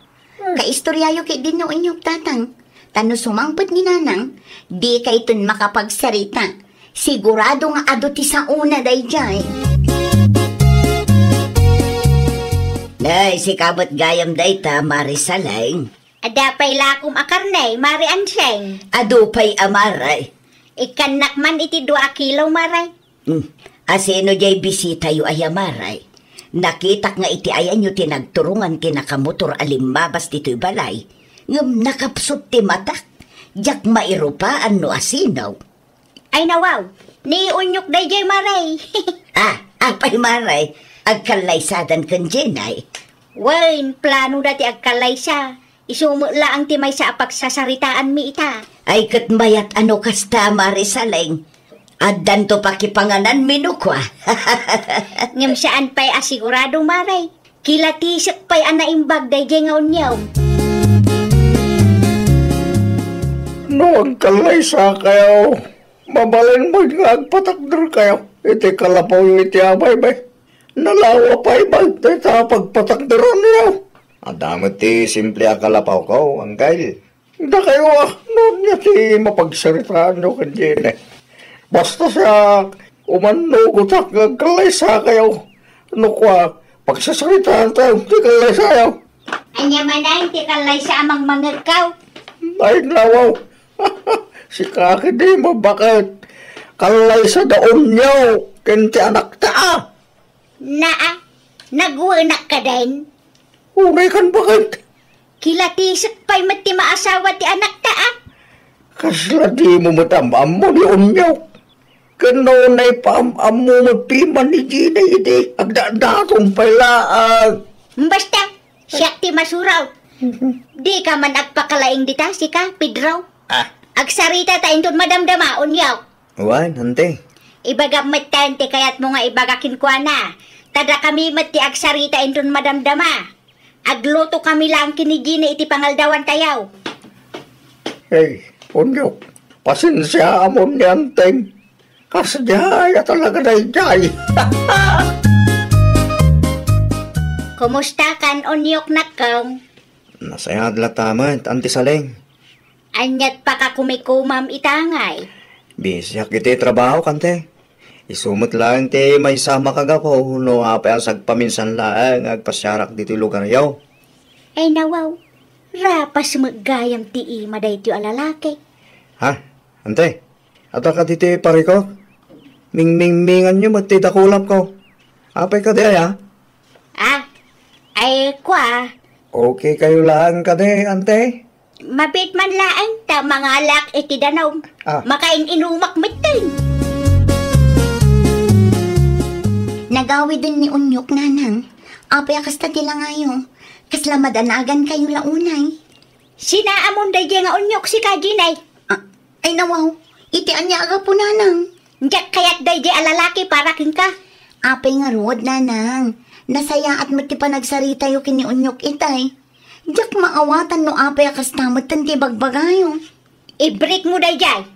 Kaistoryayo ketdi ni Onyok, Tatang. Ta no sumangpet ni Nanang, dikayton makapagsarita. Sigurado nga adu ti saona daydiay. Nay, sika met gayam dayta, Mare Saleng. Adda pay lakom a karne, Mare Anseng? Adu pay a, Mare. Ikkannak man iti dua a kilo, Mare. Hmm. Asino diay bisitayo aya, Mare? Nakitak nga iti ayanyo ti nagturongan ti nakamotor a limmabas ditoy balay, ngem nakapsut ti matak. Diak mairupaan no asino. Ay, nawaw, ni Onyok daydiay, Mare. Ah, apay, Mare? Agkallaysadan ken Jenay? Wen, planoda ti agkallaysa. Isu met laeng ti maysa a pagsasaritaanmi ita. Ay, ket mayat a no kasta, Mare Saleng. Addanto pakipangananmi no kua. Ngem saan pay a sigurado, Mare. Kilatisek pay a naimbag daydiay nga unyaw. No agkallaysakayo, mabalin met nga agpatakderkayo iti kalapawyo iti abaybayo. Nalawa pay met dayta pagpatakderanyo. Adda met ti simple a kalapawko, Angkel. Dakayo, a, no ania ti mapagsaritaanyo ken Jenny? Basta siak, umannugotak nga agkallaysakayo. No kua, pagsasaritaantayo ti kallaysayo. Ania manen ti kallaysa a mangmangegkaw? Ay, nawaw. Sika ketdi mabaket. Kallaysada unyaw ken ti anakta, a. Naa, nagwenak kaden? Uray kan baket. Kilatisek pay met ti maasawa ti anakta, a. Kasla dimo met am-ammo ni unyaw. Ken no naipaam-ammo met piman ni Jenny idi agdadaton pay laeng. Basta, siak ti masuraw. Dika man agpakalaing dita, sika, Pedro? Ah. Agsaritata inton madamdama, unyaw. Wen, ante. Ibagam metten ti kayatmo nga ibaga kenkuana. Ta dakami met ti agsarita inton madamdama. Aglutokami laeng ken ni Jenny iti pangaldawantayo. Hey, unyaw, pasensiaam ni anteng. Kasdiay a talaga daydiay. Kumustakan, unyoknak? Nasayaat latta met, Anti Saleng. Aniat pakakumikomam ita ngay? Bisiak iti trabaho, kante. Isu met laeng ti maysa a makagapu no apay a sagpaminsan laeng nga agpasiarak ditoy lugaryo. Ay, nawaw, rapas met gayam ti ima daytoy a lalaki. Ha? Ante, adda kadi ti parikok? Mingmingminganyo met ti dakulapko. Apay kadi aya? Ah, ay, kua. Okay kayo laeng kadi, ante? Mabiit man laeng ta mangalak iti danum. Ah. Makain-inumak metten. Nagawiden ni Unyok, Nanang. Apay a kasta ti langayo? Kasla madanagan kayo la unay? Sinaamon daydiay nga unyok, sika, Jenny? Ah, ay, nawaw. Iti ania a gapu, Nanang? Diak kayat daydiay a lalaki para kenka. Apay ngarud, Nanang? Nasayaat met ti panagsaritayo ken ni Unyok itay. Diak maawatan no apay a kasta metten ti ibagbagayo. Ibreak mo daydiay.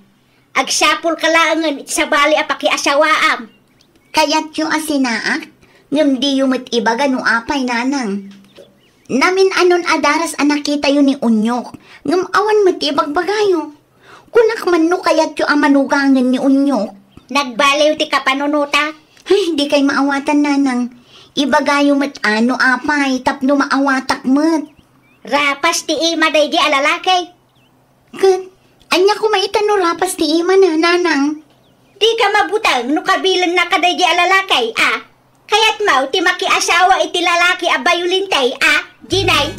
Agsapulka laengen iti sabali a pakiasawaam. Kayatyo a sinaak, ngem diyo met ibaga no apay, Nanang. Namin-anon a daras a nakitayo ni Unyok, ngem awan met ti ibagbagayo. Kunak man no kayatyo a manugangen ni Unyok. Nagbaliw ti kapanunotak. Ay, dikay maawatan, Nanang. Ibagayo met a no apay tapno maawatak met. Rapas ti ima daydi a lalaki. Ket, ania koma ita no rapas ti imana, Nanang? Dika mabuteng no kabilenna kadaydi a lalaki, a? Kayatmo ti makiasawa iti lalaki a bayulintay, a, Jenny?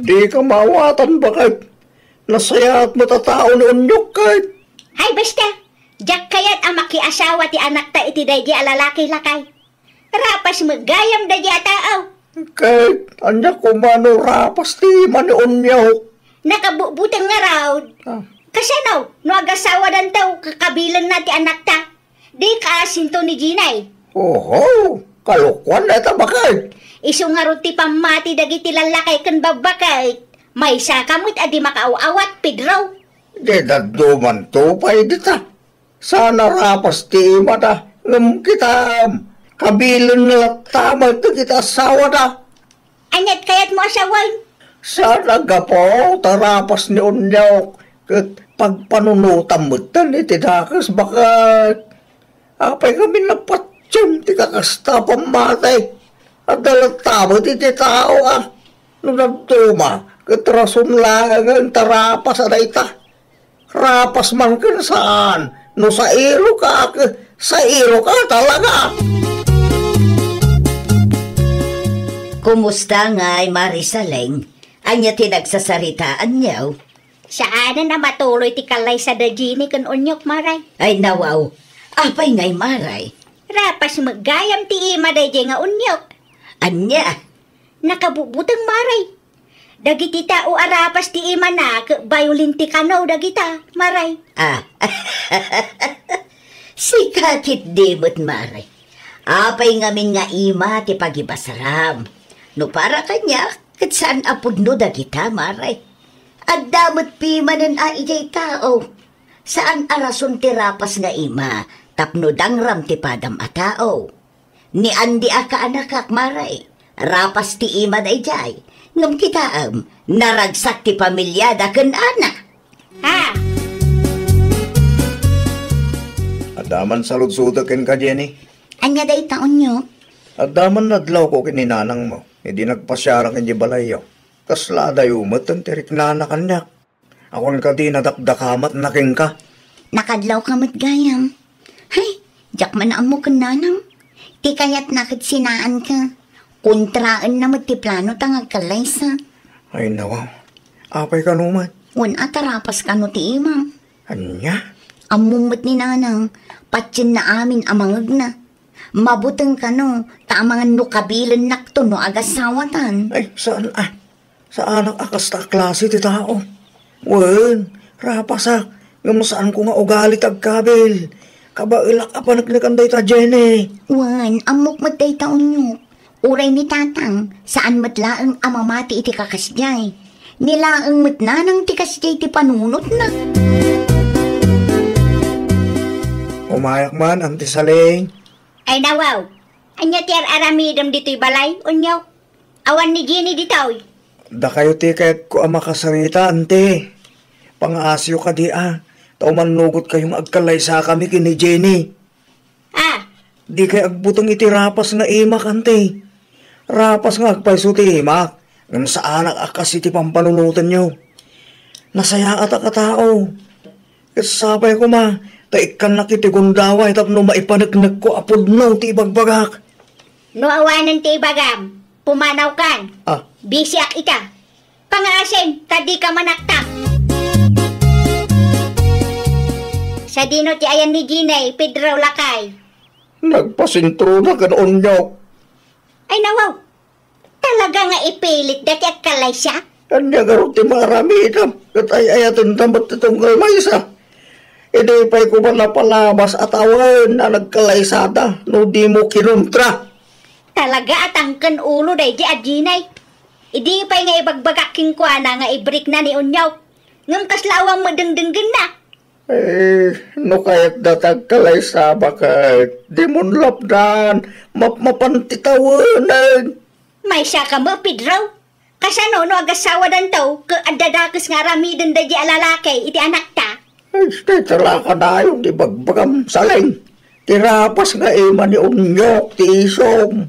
Dika maawatan, baket. Nasayaat met a tao ni Unyok, ket. Ay, basta! Diak kayat a makiasawa ti anakta iti daydi a lalaki, lakay. Rapas met gayam daydi a tao. Ket ania koma no rapas ti ima ni Unyok? Nakabutbuteng ngarud. Ah. Kasano no agasawadanto, kakabilenna ti anakta? Dika asinto ni Jenny. Oho, kalokuan dayta, baket. Isu ngarud ti pammati dagiti lallaki ken babbaket. Maysaka met a di makaaw-awat, Pedro. Di daddumanto pay dita. Saan a rapas ti imada, ngem kitam, kabilenna latta met dagiti asawada. Aniat kayatmo a sawen? Saan a gapu ta rapas ni Onyok ket pagpanunotam metten iti dakes baket. Apay ngamin a patiem ti kakasta a pammati? Adda latta met iti tao a no dadduma ket rason laengen ta rapas a dayta. Rapas man ken saan, no sairoka, sairoka talaga. Kumusta ngay, Mari Saleng? Ania ti nagsasaritaanyo? Saanen a matuloy ti kallaysada Jenny ken Onyok, Maray. Ay, nawaw. Apay ngay, Maray? Rapas met gayam ti ima daydiay nga Onyok. Ania? Nakabubuteng, Maray. Dagiti tao a rapas ti imana ket violin ti kano dagita, Maray. Ah. Sika ketdi met, Maray. Apay ngamin nga ima ti pagibasaram? No para kaniak, ket saan a pudno dagita, Maray. Adda met pimanen a idiay tao. Saan a rason ti rapas nga ima tapno dangram ti padam a tao. Ni Andy a kaanakak, Maray, rapas ti ima daydiay. Ngem kitaem, naragsak ti pamiliada ken ana. Ha? Adda man saludsodek kenka, Jenny. Ania dayta, Onyok? Adda man nadlawko ken ni nanangmo, idi nagpasiarak idiay balayyo. Kasla adayo met ti riknana kaniak. Awan kadi nadakdakamatna kenka? Nakadlawka met gayam. Hay, diak man ammo ken nanang. Ti kayatna ket sinaanka. Kontraenna met ti planota nga agkallaysa. Ay, nawaw. Apay kano met? Wen a, ta rapas kano ti imam. Ania? Ammom met ni nanang, patienna amin a mangegna. Mabuteng kano, ta amangan no kabilennakto no agasawatan. Ay, saan a? Saanak a kasta a klase ti tao. Wen, rapasak, ngem saanko nga ugali ti agkabil. Kabaelak a paneknekan dayta, Jenny. Wen, ammok met dayta, Onyok. Uray ni tatang, saan met laeng a mamati iti kakasdiay. Ni laeng met nanang ti kasdiay ti panunotna. Umayak man, Auntie Saleng. Ay, nawaw. Ania ti ar-aramidem ditoy balay, Onyok? Awan ni Jenny ditoy. Dakayo ti kayatko a makasarita, Auntie. Pangaasiyo kadi a, ta umannugotkayo nga agkallaysakami ken ni Jenny. Ah. Dikay agbuteng iti rapas nga imak, Auntie. Rapas nga agpayso ti imak, ngem saanak a kas iti pampanunotenyo. Nasayaatak a tao. Ket sapay koma, ta ikkannak iti gundaway tapno maipaneknekko a pudno ti ibagbagak. No awanen ti ibagam, pumanawkan. Ah. Bisiak ita. Pangaasim, ta dika manaktak. Sadino ti ayan ni Jenny, Pedro, lakay? Nagpasentrona ken Onyok. Ay, nawaw. Talaga nga ipilitda ti agkallaysa? Ania ngarud ti maaramidam ket ay-ayatenda met ti tunggal maysa? Idi pay koma napalabas a tawen a nagkallaysada no dimo kinuntra. Talaga a tangken ulo daydi a Jenny. Idi pay nga ibagbagak kenkuana nga ibrikna ni Onyok. Ngem kasla awan met dengdenggenna. Eh, no kayatda ti agkalaysada ket dimon lapdan, mapmapan ti tawenen. Maysaka met, Pedro. Kasano no agasawadanto ket adda dakes nga aramiden daydi a lalaki iti anakta? Ay, dayta la kanayon ti ibagbagam, Saleng. Ti rapas nga ima ni Onyok ti isom.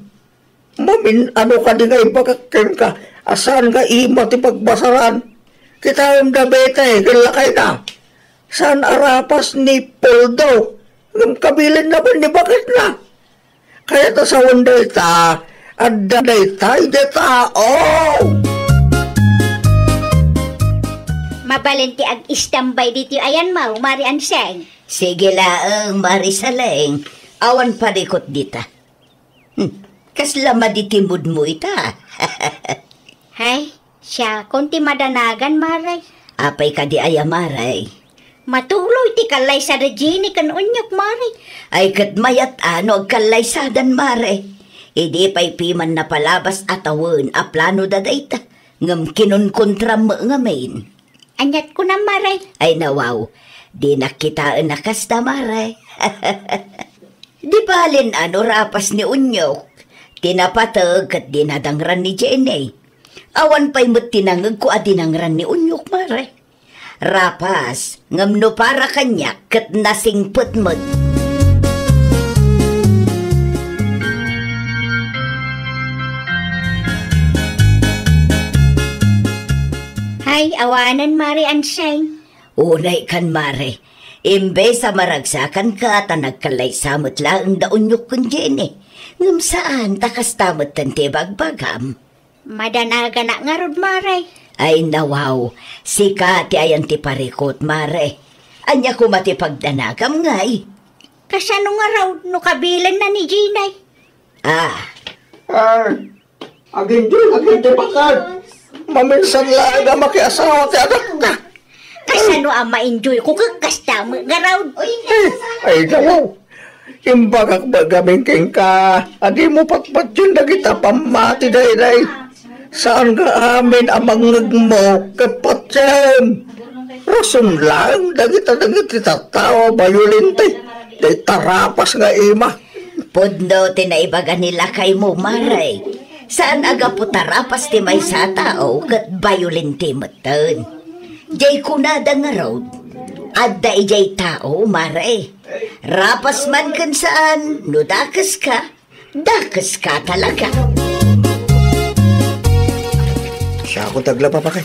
Mamin-ano kadi nga ibagak kenka a saan nga ima ti pagbasaran? Kitaem da Betty ken lakayna. Saan a rapas ni Poldo, ngem kabilenna met ni baketna. Kayat a sawen dayta, adda dayta idiay tao. Mabalin ti ag-istambay ditoy ayanmo, Mari Anseng. Sige laeng, Mari Saleng. Awan parikut dita. Hmm, kasla madi ti moodmo ita. Hay, siakon ti madanagan, Mare. Apay kadi aya, Mare? Matuloy ti kallaysada Jenny ken Onyok, Mare. Ay, ket mayat a no agkallaysadan, Mare. Idi pay piman napalabas a tawen a planoda dayta, ngem kinunkontram met ngamin. Aniat kunam, Mare? Ay, nawaw. Dinak kitaen a kasta, Mare. Di balen a no rapas ni Unyok, ti napateg ket dinadangran ni Jenny. Awan pay met ti nangegko a dinangran ni Unyok, Mare. Rapas, ngem no para kaniak ket nasingpet met. Hay, awanen, Mare Ansay. Unay kan, Mare. Imbes a maragsakanka ta nagkallaysa met laeng da Unyok ken Jenny. Ngem saan ta kasta metten ti ibagbagam. Madanaganak ngarud, Mare. Ay, nawaw. Sika ti ayan ti parikut, Mare. Ania koma ti pagdanagam ngay? Kasano ngarud no kabilenna ni Jenny? Ah. Ay, aginjoy, aginjoy bakal. Maminsan laeng a makiasawa ti anakta. Kasano a ma-enjoy ko ket kasta met ngarud? Eh, ay, nawaw. Imbagak met gamin kenka, a dimo patpatien dagita pammati daydiay. Saan nga amin a mangngegmo ket patiem. Rason laeng dagita dagiti tattao a bayolente, dayta rapas nga ima. Pudno ti naibaga ni lakaymo, Mare. Saan a gapu ta rapas ti maysa a tao ket bayolente metten. Jay kunada ngarud, adda ijay tao, Mare. Rapas man ken saan, no dakeska, dakeska talaga. Siakon ti aglaba, bakay.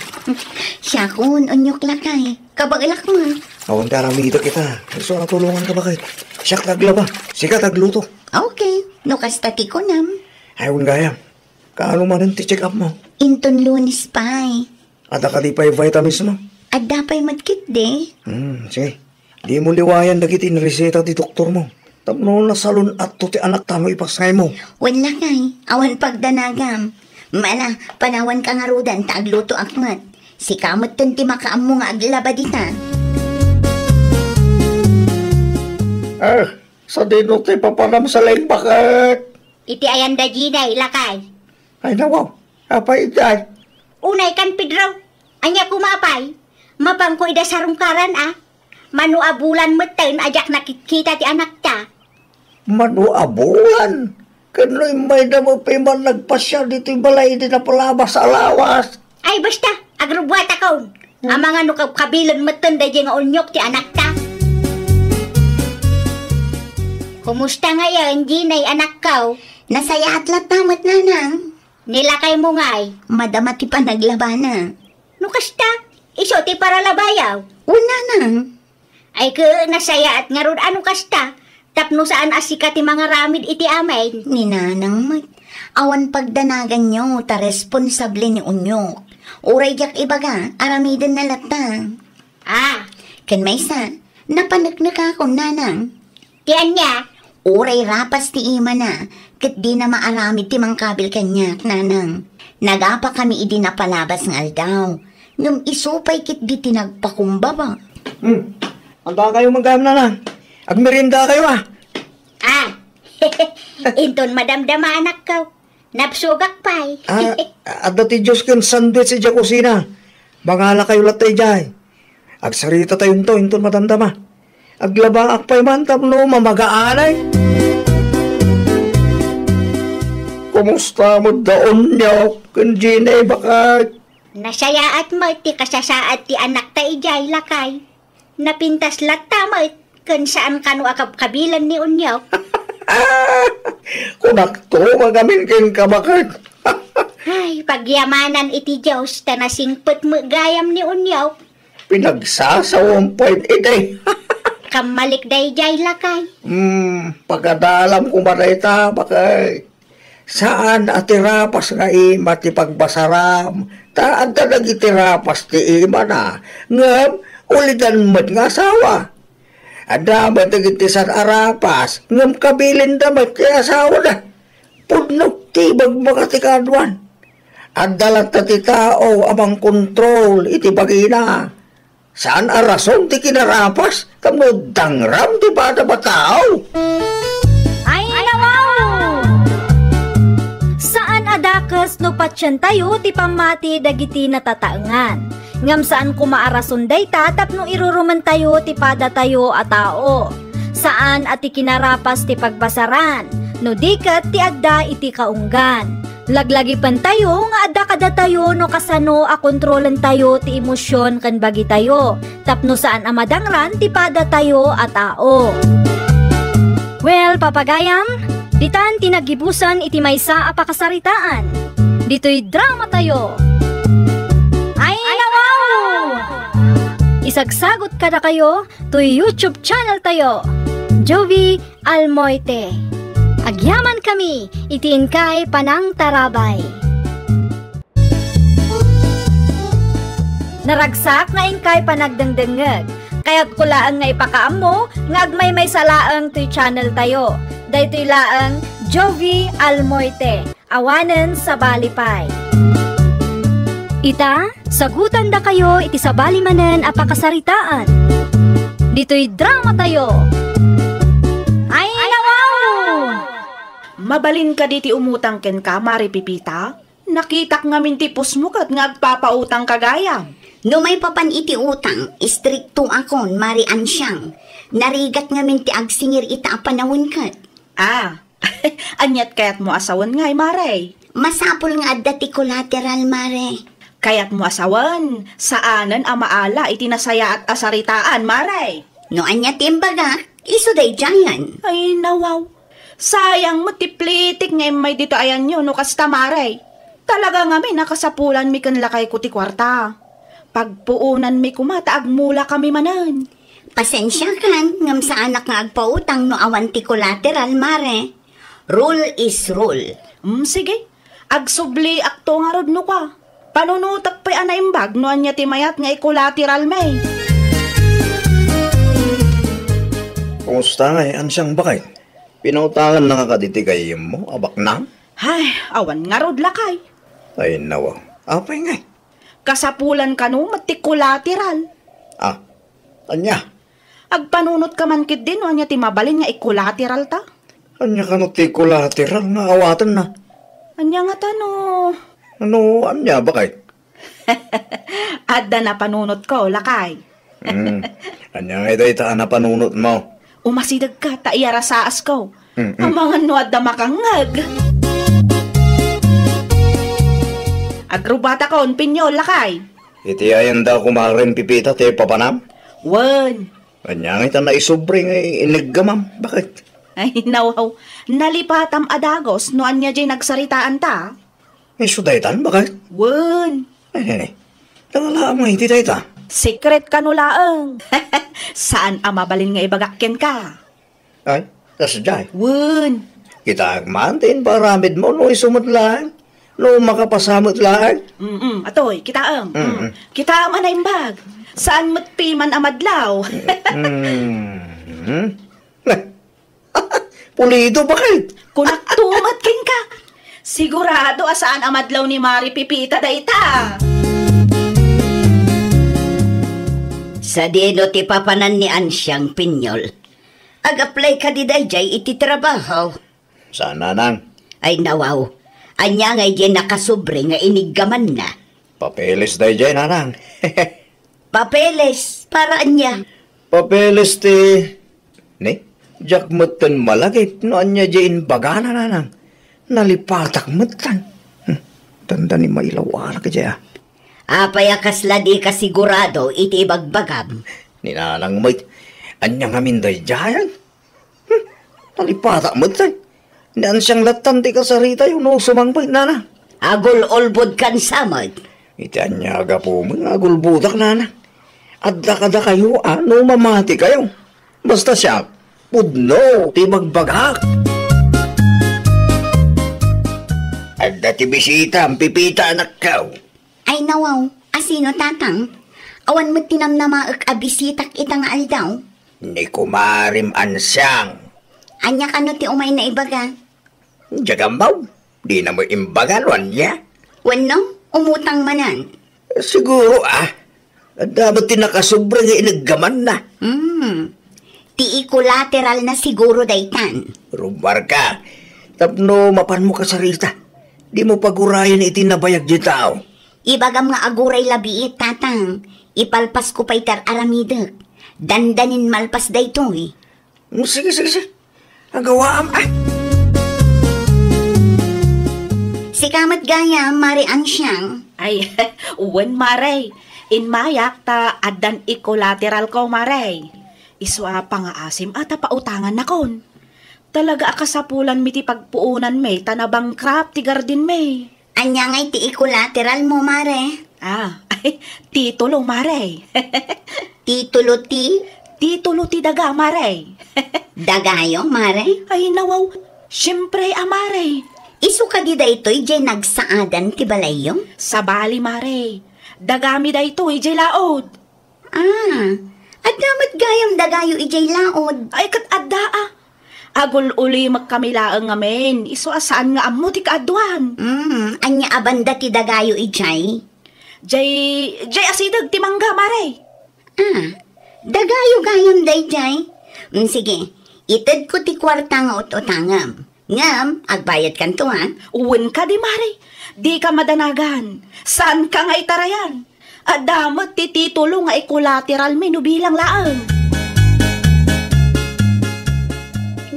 Siakon, Unyok, lakay. Kabaelak met. Awan ti aramidek ita. Isu a tulonganka, bakay. Siak ti aglaba. Sika ti agluto. Okay, no kasta ti kunam. Ay, wen gayam. Kaano manen ti check-up mo? Inton Lunes pay. Adda kadi pay vitamins mo? Adda pay met ketdi. Hmm, sige. Dimo liwayan dagiti inreseta ti doktor mo. Tapno nasalun-atto ti anakta no ipasngaymo. Wen lakay, awan pagdanagam. Mala, panawanka ngaruden ta aglutoak met. Sika metten ti makaammo nga aglaba dita. Ah, sadino ti papanam sa lengbaket? Iti ayan da Jenny, lakay. Ay, nawaw. Apay idiay? Unay kan, Pedro. Ania koma pay? Mapanko ida sarungkaran, a? Mano a bulan metten a diak nakitkita ti anakta. Mano a bulan? Ken no immayda met pay man nagpasiar ditoy balay idi napalabas a lawas. Ay, basta, agrubuatakon. Hmm. Amangan no kab-, kabilen metten daydiay nga Unyok ti anakta. Kumusta ngayen, Jenny, anakko? Nasayaat latta met, nanang. Ni lakaymo ngay? Madama ti panaglabana. No kasta, isu ti paralabayaw. Wen, nanang. Ay, ket nasayaat ngarud a no kasta, tapno saan a sika ti mangaramid iti amin. Ni nanang met, awan pagdanaganyo ta responsable ni Unyok. Uray diak ibaga, aramidenna latta. Ah. Ken maysa, napaneknekakon, nanang. Ti ania? Uray rapas ti imana, ket dina maaramid ti mangkabil kaniak, nanang. Nagapakami idi napalabas nga aldaw, ngem isu pay ketdi ti nagpakumbaba. Hmm. Antakayo man gayam, nanang. Agmeriendakayo, a. Ah. Inton madamdama, anakko. Nabsogak pay. Ah, adda ti juice ken sandwich idiay kusina. Mangalakayo latta idiay. Agsaritatayo inton madamdama. Aglabaak pay man tapno mamagaanay. Kumusta met da Unyok ken Jenny, bakay? Nasayaat met ti kasasaad ti anakta idiay, lakay. Napintas latta met, ken saan kano a kabkabilan ni Unyok. Kunakto, magamin kenka, bakay. Ay, pagyamanan iti Dios, ta nasingpet met gayam ni Unyok. Pinagsasawam pay iti. Kammalik daydiay, lakay. Hmm, pagadalam koma dayta, bakay. Saan a ti rapas nga ima ti pagbasaram, ta adda dagiti rapas ti imana, ngem ulidan met nga asawa. Adda met dagiti saan a rapas, ngem kabilinda met ti asawada. Pudno ti ibagbaga ti kaaduan. Adda latta ti tao a mangkontrol iti bagina. Saan a rason ti kinarapas tapno dangram ti padam a tao. Ay, nawaw! Saan a dakes no patientayo ti pammati dagiti natataengan. Ngem saan koma a rason dayta tapno irurumentayo ti padatayo a tao. Saan a ti kinarapas ti pagbasaran, no di ket ti adda iti kaunggan. Laglagipentayo nga adda kadatayo no kasano a kontrolentayo ti emosion ken bagitayo, tapno saan a madangran ti padatayo a tao. Well, papagayam, ditan ti naggibusan iti maysa a pakasaritaan. Ditoy dramatayo. Ay, nawaw! Isagsagot kadakayo toy YouTube channel tayo, Jovi Almoite. Agyaman kami iti inkay panangtarabay. Naragsak nga inkay panagdengdengngeg. Kayatko laeng nga ipakaammo nga agmaymaysa laeng toy channel tayo. Daytoy laeng Jovi Almoite. Awanen sabali pay. Ita, sagutandakayo iti sabali manen a pakasaritaan. Ditoy dramatayo. Ay, nawaw! Mabalin kadi ti umutang kenka, Mare Pepita? Nakitak ngamin ti postmo ket nga agpapautangka gayam. No maipapan iti utang, istriktoakon, Mare Ansiang. Narigat ngamin ti agsingir ita a panawen ket. Ah, aniat kayatmo a sawen ngay, Mare? Masapul nga adda ti collateral, Mare. Kayatmo a sawen, saanen a maala iti nasayaat a saritaan, Mare. No ania ti imbagak, isu daydiayen. Ay, nawaw. Sayang met ti plitik nga immay ditoy ayanyo no kasta, Mare. Talaga ngamin a kasapulanmi ken lakayko ti kuarta. Pagpuonanmi koma ta agmulakami manen. Pasensiakan, ngem saanak nga agpautang no awan ti collateral, Mare. Rule is rule. Mm, sige. Agsubliakto ngarud no kua. Panunotek pay a naimbag no ania ti mayat nga i-collateralmi. Kumusta ngay, Ansiang, baket? Pinautanganna nga kadi ti gayyemmo a baknang? Ay, awan ngarud, lakay. Ay, nawa. Apay ngay? Kasapulan kano met ti collateral. Ah, ania? Agpanunotka man ketdi no ania ti mabalin nga i-collateralta? Ania kano ti collateral nga awatenna? Ania ngata no? Ano, ania, baket? Adda napanunotko, lakay. Hmm. Ania ngay dayta a napanunotmo? Umasidegka ta iyarasaasko. Mm, mm. Amangan no adda makangngeg. Agrubatakon, Pinyol, lakay. Iti ayanda kumaren Pepita ti papanam? Wen. Ania ngay ta naisubri nga iniggamam? Baket? Ay, nawaw. Nalipatam a dagus no ania diay nagsaritaanta. Isu daytan, baket? Wen. Eh, tangala mo iti dayta. Secret kano laeng. Saan a mabalin nga ibagak kenka? Ay, kasdiay. Wen. Kitaek man ti imparamidmo no isu met laeng. No makapasa met laeng. Mm-mm, atoy, kitaem. Mm-mm. Mm. Kitaem a naimbag. Saan met piman a madlaw. Mm. Pulido, baket? Kunakto met kenka. Sigurado a saan a madlaw ni Mare Pepita dayta. Sadino ti papanan ni Ansiang, Pinyol? Ag-apply kadi daydiay iti trabaho? Saan, nanang. Ay, nawaw. Ania ngay diay nakasubri nga iniggamanna? Papeles daydiay, nanang. Papeles? Para ania? Papeles ti, ni, diak metten malagip no ania diay imbagana, nanang. Nalipatak metten. Hmm, dandani mailaw-arak diay, ah. Apay a kasla dika sigurado iti ibagbagam? Ni nanang met, ania ngamin daydiayen? Hmm, nalipatak metten. Ni Ansiang lattan ti kasaritayo no sumangpet, nana. Agul-ulbodkan sa met. Iti ania a gapu met nga agulbodak, nana? Adda kadakayo a no mamatikayo. Basta siak, pudno ti ibagbagak. Adda ti bisita, Pepita, anakko. Ay, nawaw, asino, tatang? Awan met ti namnamaek a bisitak ita nga aldaw. Ni kumarem Ansiang. Ania kano ti umayna ibaga? Diak ammo, dina met imbaga no ania. Wenno, umutang manen? Siguro, ah. Adda met ti nakasubra nga iniggamanna. Hmm. Ti i-collateralna siguro daytan. Rummuarka, tapno mapanmo kasarita. Dimo pagurayen iti nabayag ti tao. Ibagam nga aguray labiit, Tatang. Ipalpasko pay ti ar-aramidek. Dandanin malpas daytoy. Mm, sige, sige, sige. Agawaam, ah. Sika met gayam, Mare Ansiang. Ay, wen, Mare. Immayak ta addan ikolateralko, Mare. Isu a pangaasim a ta pautangannakon. Talaga a kasapulanmi ti pagpuonanmi ta na-bankrupt ti gardenmi. Ania ngay ti ikolateralmo, Mare? Ah, ay, titulo, Mare. Titulo ti? Titulo ti daga, Mare. Dagayo, Mare? Ay, nawaw. Siempre a, Mare. Isu kadi daytoy diay nagsaadan ti balayyo? Sabali, Mare. Dagami daytoy diay laod. Ah, adda met gayam dagayo idiay laod. Ay, ket adda, ah. Agul-ulimekkami laeng ngamin, isu a saan nga ammo ti kaaduan. Mm, ania a banda ti dagayo idiay? Jay, jay asideg ti mangga, Mare. Ah, dagayo gayam dayjay. Mm, sige, itedko ti kuarta nga ut-utangem. Ngem, agbayadkanto, ha? Wen kadi, Mare. Dika madanagan. Saanka nga itarayan. Adda met ti titulo nga ikolateralmi no bilang laeng.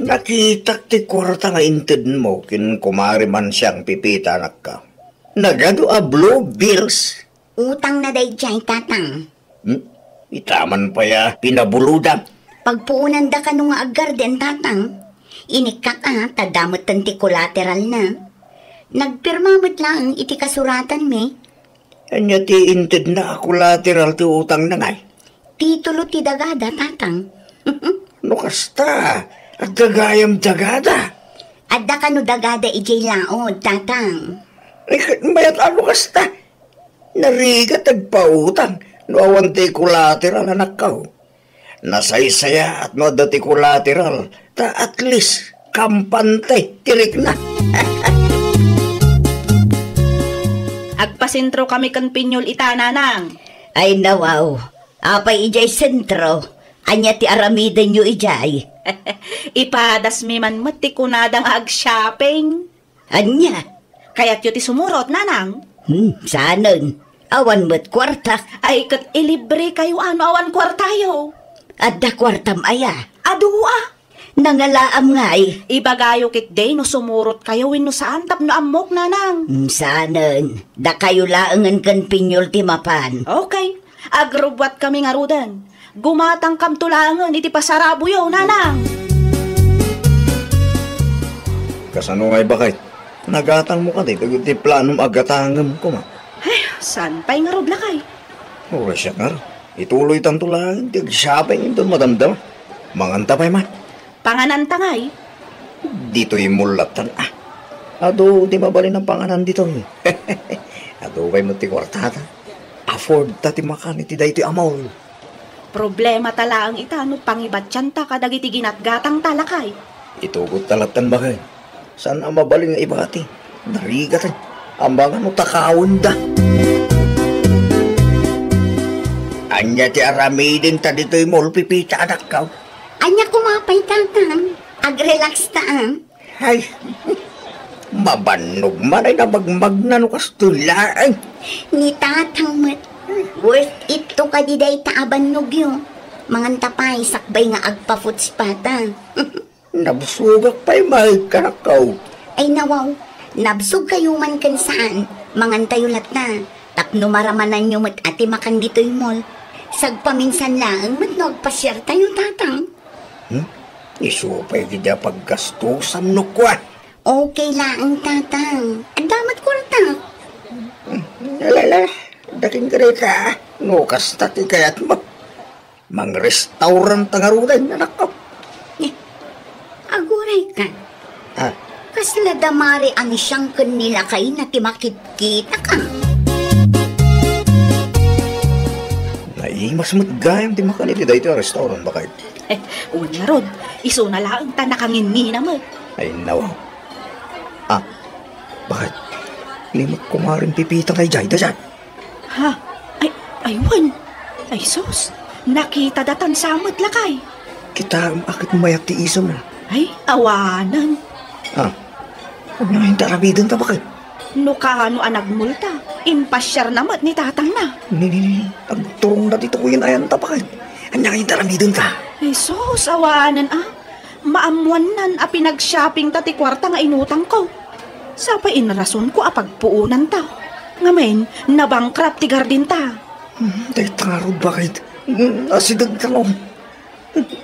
Nakitak ti kuarta nga intedmo ken Kumare Mansiang Pipita, anakko. Nagadu a blue bills. Utangna dayjay, Tatang. Hmm? Ita man pay a pinabulodam. Pagpuonanda kano nga aggarden, Tatang. Inikkak a, ta adda metten ti kolateralna. Nagpirma met laeng iti kasuratanmi. Ania ti intedna a kolateral ti utangna ngay? Titulo ti dagada, Tatang. No kasta, adda gayam dagada. Adda kano dagada idiay laod, Tatang. Ay, ket mayat a no kasta. Narigat ti agpautang no awan ti collateral, anakko. Nasaysayaat no adda ti collateral, ta at least, kampante ti rikna. Agpasentrokami ken Pinyol ita, Nanang. Ay, nawaw. Apay idiay sentro? Ania ti aramidenyo idiay? Ipadasmi man met ti kunada nga ag-shopping. Ania? Kayatyo ti sumurot, Nanang? Hmm, saanen. Awan met kuarta. Ay, ket ilibrekayo a no awan kuartayo. Adda kuartam aya? Adu a. Nangalaam ngay. Ibagayo ketdi no sumurotkayo wenno saan tapno ammok, Nanang. Hmm, saanen. Dakayo laengen ken Pinyol ti mapan. Okay. Agrubbuatkami ngaruden. Gumatangkamto laengen iti pasaraboyo, Nanang. Kasano ngay, baket? Nagatangmo kadi dagiti planom a gatangem koma? Ay, saan pay ngarud, lakay? Uray siak ngarud. Ituloytanto laeng ti ag-shopping inton madamdama. Manganta pay man. Pangananta ngay? Ditoy mall lattan, ah. Adu ti mabalin a panganan ditoy. Adu pay met ti kuartata. Afford ta ti makan iti daytoy a mall. Problemata laeng ita no pangibatianta kadagiti ginatgatangta, lakay. Itugotta lattan, baket. Saan a mabalin nga ibati. Narigaten. Amangan no takawenda. Ania ti aramidenta ditoy mall, Pipita, anakko? Ania koma pay, Tatang? Agrelax ta, ah. Ay, mabannog man ay namagmagna no kastoy laeng. Ni Tatang met, worth it to kadi dayta a bannogyo. Manganta pay sakbay nga agpa-foot spa ta. Nabsogak pay met, anakko. Ay, nawaw, nabsogkayo man ken saan, mangantayo latta. Tapno maramananyo met a ti makan ditoy mall. Sagpaminsan laeng met no agpasiartayo, Tatang. Hmm? Isu pay dida paggastosam no kua. Okay laeng, Tatang. Adda met kuarta. Hmm, alala, dakin ka dita, no kasta ti kayatmo. Mangrestaurant ta ngaruden, anakko. Eh, aguray ka. Ah. Kasla da Mare Ansiang ken ni lakayna ti makitkitak, ah. Naimas met gayam ti makan iti daytoy a restaurant, baket. Eh, wen ngarud, isuna laeng ta nakanginnina met. Ay, nawa. Ah, baket? Ni met kumaren Pipita nga idiay, daydiay. Ha? Ay, ay, wen. Ay, sus. Nakita datan sa met, lakay. Kitaem a ket mayat ti isem. Ay, awanen. Ah. Ania ngay ti aramidenta, baket? No kaano a nagmulta, impasiarna met ni tatangna. Ni, ni, ni, agturongna ditoyen ayanta, baket. Ania nga intaramidenta? Jesus, awanen a. Maammoannan a pinagshoppingta ti kuarta nga inutangko. Sa pay inrasonko a pagpuonanta. Ngamin, nabankrupt ti gardenta. Hmm, dayta ngarud, baket. Hmm, asidegta no.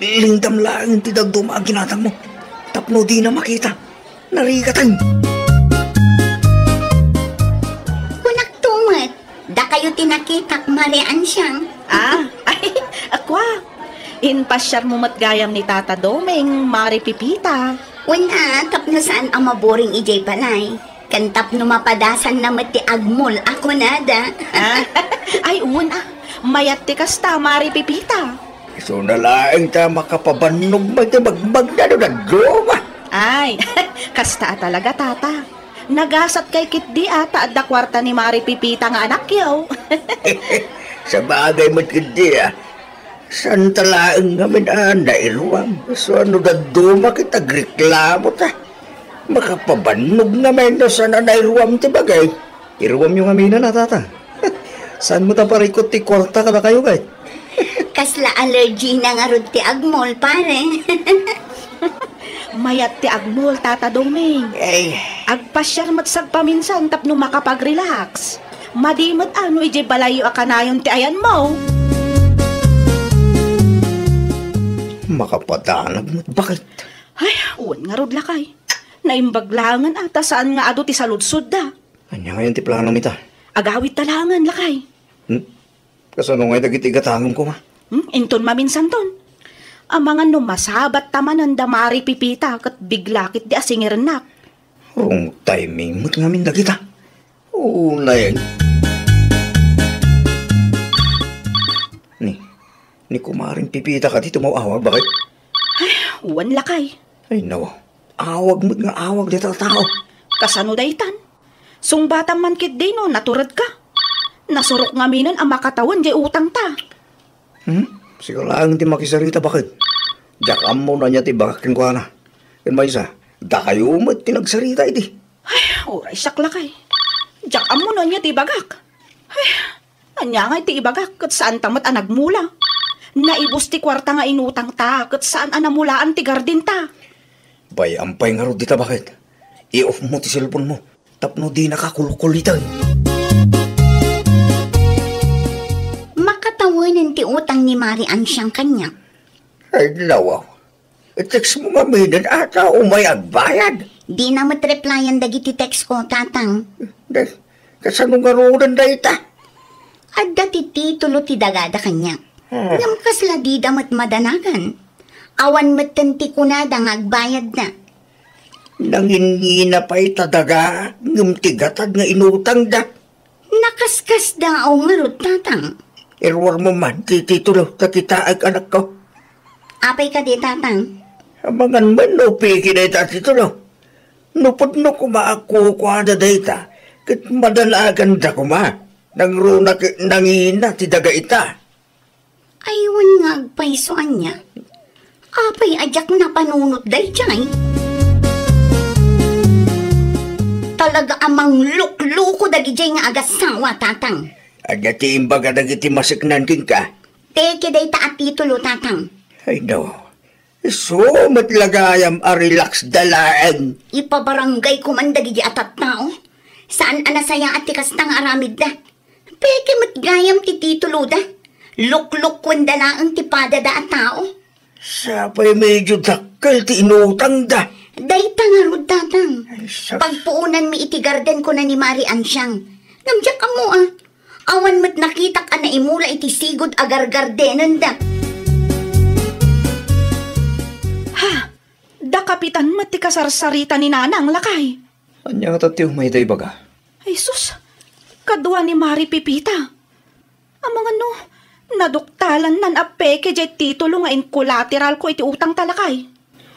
Lingdam laeng ti dadduma a ginatangmo. Tapno dina makita. Narigatan. Kunakto met, dakayo ti nakitak, Mari Ansiang. Ah, ay, akua. Impasiarmo met gayam ni Tata Doming, Mari Pipita. Wen a, tapno saan a maboring idiay balay. Ken tapno mapadasanna met ti agmol a kunada. Ah, ay, wen a. Mayat ti kasta, Mari Pipita. Isuna laeng ta makapabannog met ti bagbagna no dadduma. Ay, kasta a talaga, Tata. Nagasatkay ketdi a ta adda kuarta ni Mari Pipita nga anakyo. Sabagay met ketdi a. Saanta laeng ngamin a nairuam. Isuna no dadduma ket agreklamota. Makapabannog ngamin no saan a nairuam ti bagay. Iruamyo ngamin a, Tata. Saan met a parikut ti kuarta kadakayo, kay? Kasla allergy na ngarud ti agmol, pare. Mayat ti agmol, Tata Doming. Ay. Agpasiar met sagpaminsan tapno makapag-relax. Madi met a no idiay balayyo a kanayon ti ayanmo. Makapadanag met, baket. Ay, wen ngarud, lakay. Naimbag laengen a ta saan nga adu ti saludsodda. Ania ngayon ti planom ita? Agawidta laengen, lakay. Hmm? Kasano ngay dagiti igatangem koma? Hmm? Inton maminsanton. Amangan no masabatta manen da Mari Pipita ket bigla ketdi a singirennak. Wrong timing met ngamin dagita. Unay. Ni, ni Kumaring Pipita kadi tumaw-awag, baket? Ay, wen, lakay. Ay, nawa. Awag met nga awag dayta a tao. Kasano daytan? Sungbatam man ketdi no naturedka. Nasurok ngaminen a makatawen diay utangta. Hmm? Sika laeng ti makisarita, baket. Diak ammo no ania ti ibagak kenkuana. Ken maysa, dakayo met ti nagsarita idi. Ay, uray siak, lakay. Diak ammo no ania ti ibagak. Ay, ania ngay ti ibagak ket saanta met a nagmula. Naibus ti kuarta nga inutangta ket saan a namulaan ti gardenta. Bay-am pay ngarud dita, baket. I-off mo ti cellphone mo tapno dinaka kulkuliten. Makatawenen ti utang ni Mari Ansiang kaniak. Ay, nawa. I-text mo ngaminen a ta umay agbayad. Dina met replyan dagiti text ko, Tatang. Day, kasano ngaruden dayta? Adda ti titulo ti dagada kaniak. Ah. Ngem kasla dida met madanagan. Awan metten ti kunada nga agbayadda. Nangingina pay ta daga, ngem ti gatad nga inutangda. Nakaskasdaaw ngarud, Tatang. Iruarmo man ti titulo ta kitaek, anakko. Apay kadi, Tatang? Amangan man no peke dayta a titulo. No pudno koma a kukuada dayta, ket madanaganda koma. Nangruna ket nangina ti daga ita. Ay, wen nga agpayso ania. Apay a diak napanunot daydiay? Talaga a manglukloko dagidiay nga agassawa, Tatang. Adda ti imbaga dagiti maseknan kenka. Peke dayta a titulo, Tatang. Ay, no. Isu met la gayam a relax da laeng. Ipabarangay ko man dagidi a tattao. Saan a nasayaat ti kasta nga aramidda. Peke met gayam ti tituloda. Luklukuenda laeng ti padada a tao. Sapay medyo dakkel ti inutangda. Dayta ngarud, Tatang. Ay, sus. Pagpuonanmi iti garden, kuna ni Mari Ansiang. Ngem diak ammo a. Awan met nakitak a naimula iti sigud a gargardenenda. Ha? Da kapitan met ti kasarsarita ni Nanang, lakay. Ania ngata ti umay da ibaga? Ay sus, kadua ni Mari Pipita. Amangan no, naduktalannan a peke diay titulo nga inkolateralko iti utangta, lakay.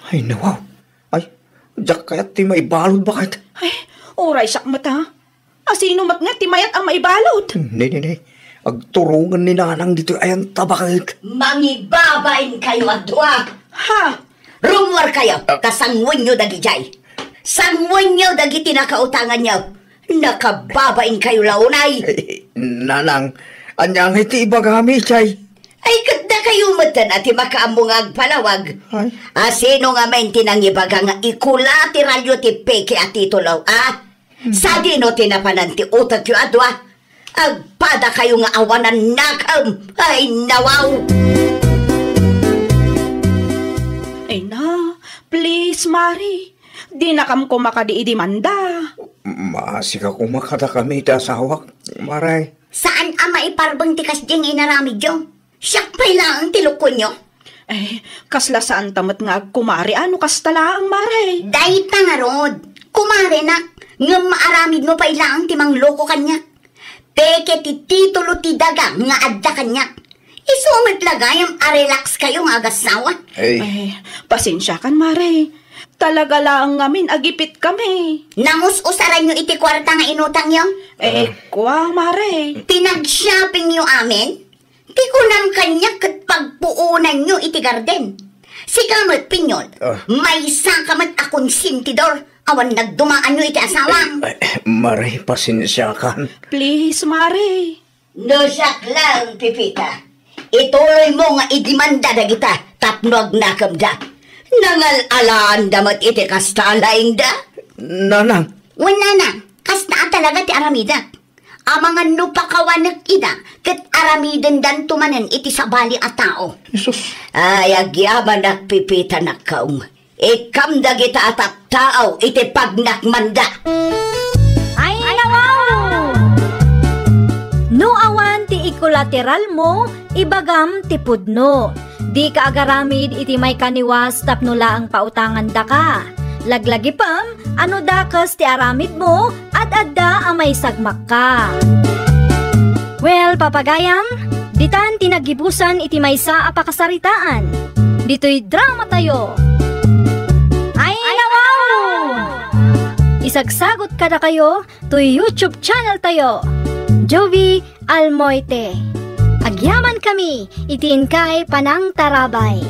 Ay, nawaw. Ay, diak kayat ti maibalud, baket. Ay, uray siak met, ha? Asino met nga ti mayat a maibalud? Ni, ni, ni. Agturongen ni Nanang ditoy ayanta, baket. Mangibabain kayo a dua. Ha? Rummuar kayo, ta sangwenyo dagidiay. Sangwenyo dagiti nakautanganyo. Nakababain kayo la unay. Eh, nanang, ania ngay ti ibagami, chay? Ay, ket dakayo metten a ti makaammo nga agpalawag. Ay. A sino ngamin ti nangibaga nga ikulateralyo ti peke a titulo, a? Hmm. Sadino ti napanan ti utekyo a dua? Agpadakayo nga awanan nakem. Ay, nawaw! Ay na, please, Mare. Dinakam koma kadi idimanda. Maasika koma kadakami ti asawak, Mare. Saan a maiparbeng ti kasdiay nga inaramidyo? Siak pay laeng ti lukonyo. Eh, kasla saanta met nga agkumare a no kasta laeng, Mare. Dayta ngarud, kumarenak, ngem maaramidmo pay laeng ti mangloko kaniak. Peke ti titulo ti daga nga adda kaniak. Isu met la gayam a relax kayo nga agassawa. Ay. Eh, pasensiakan, Mare. Talaga laeng ngamin a gipitkami. Nangus-usaranyo iti kuarta nga inutangyo? Eh, Ah. kua, Mare. Ti nag-shoppingyo amin? Ti kunam kaniak ket pagpuonanyo iti garden. Sika met, Pinyol, Ah. maysaka met a konsentidor. Awan nagdumaanyo iti asawam. Eh, eh, Mare, pasensiakan. Please, Mare. No siak laeng, Pepita, ituloymo nga idimanda dagita tapno agnakemda. Nangal-alaanda met iti kasta a laingda. Nanang. Wen, nanang, kasta a talaga ti aramidek. Amangan no pakawanek ida, ket aramidendanto manen iti sabali a tao. Jesus. Ay, agyamanak, Pepita, nakkaong. Ikkam dagita a tattao iti pagnakmanda. Ay, nawaw! No awan ti ikolateralmo, ibagam ti pudno. Dika agaramid iti maikaniwas tapno laeng pautangandaka. Laglagipem a no dakes ti aramidmo, ad-adda a maisagmakka. Well, papagayam, ditan ti naggibusan iti maysa a pakasaritaan. Ditoy dramatayo. Ay, nawaw! Isagsagot kadakayo toy YouTube channel tayo, Jovi Almoite. Agyaman kami iti inkay panangtarabay.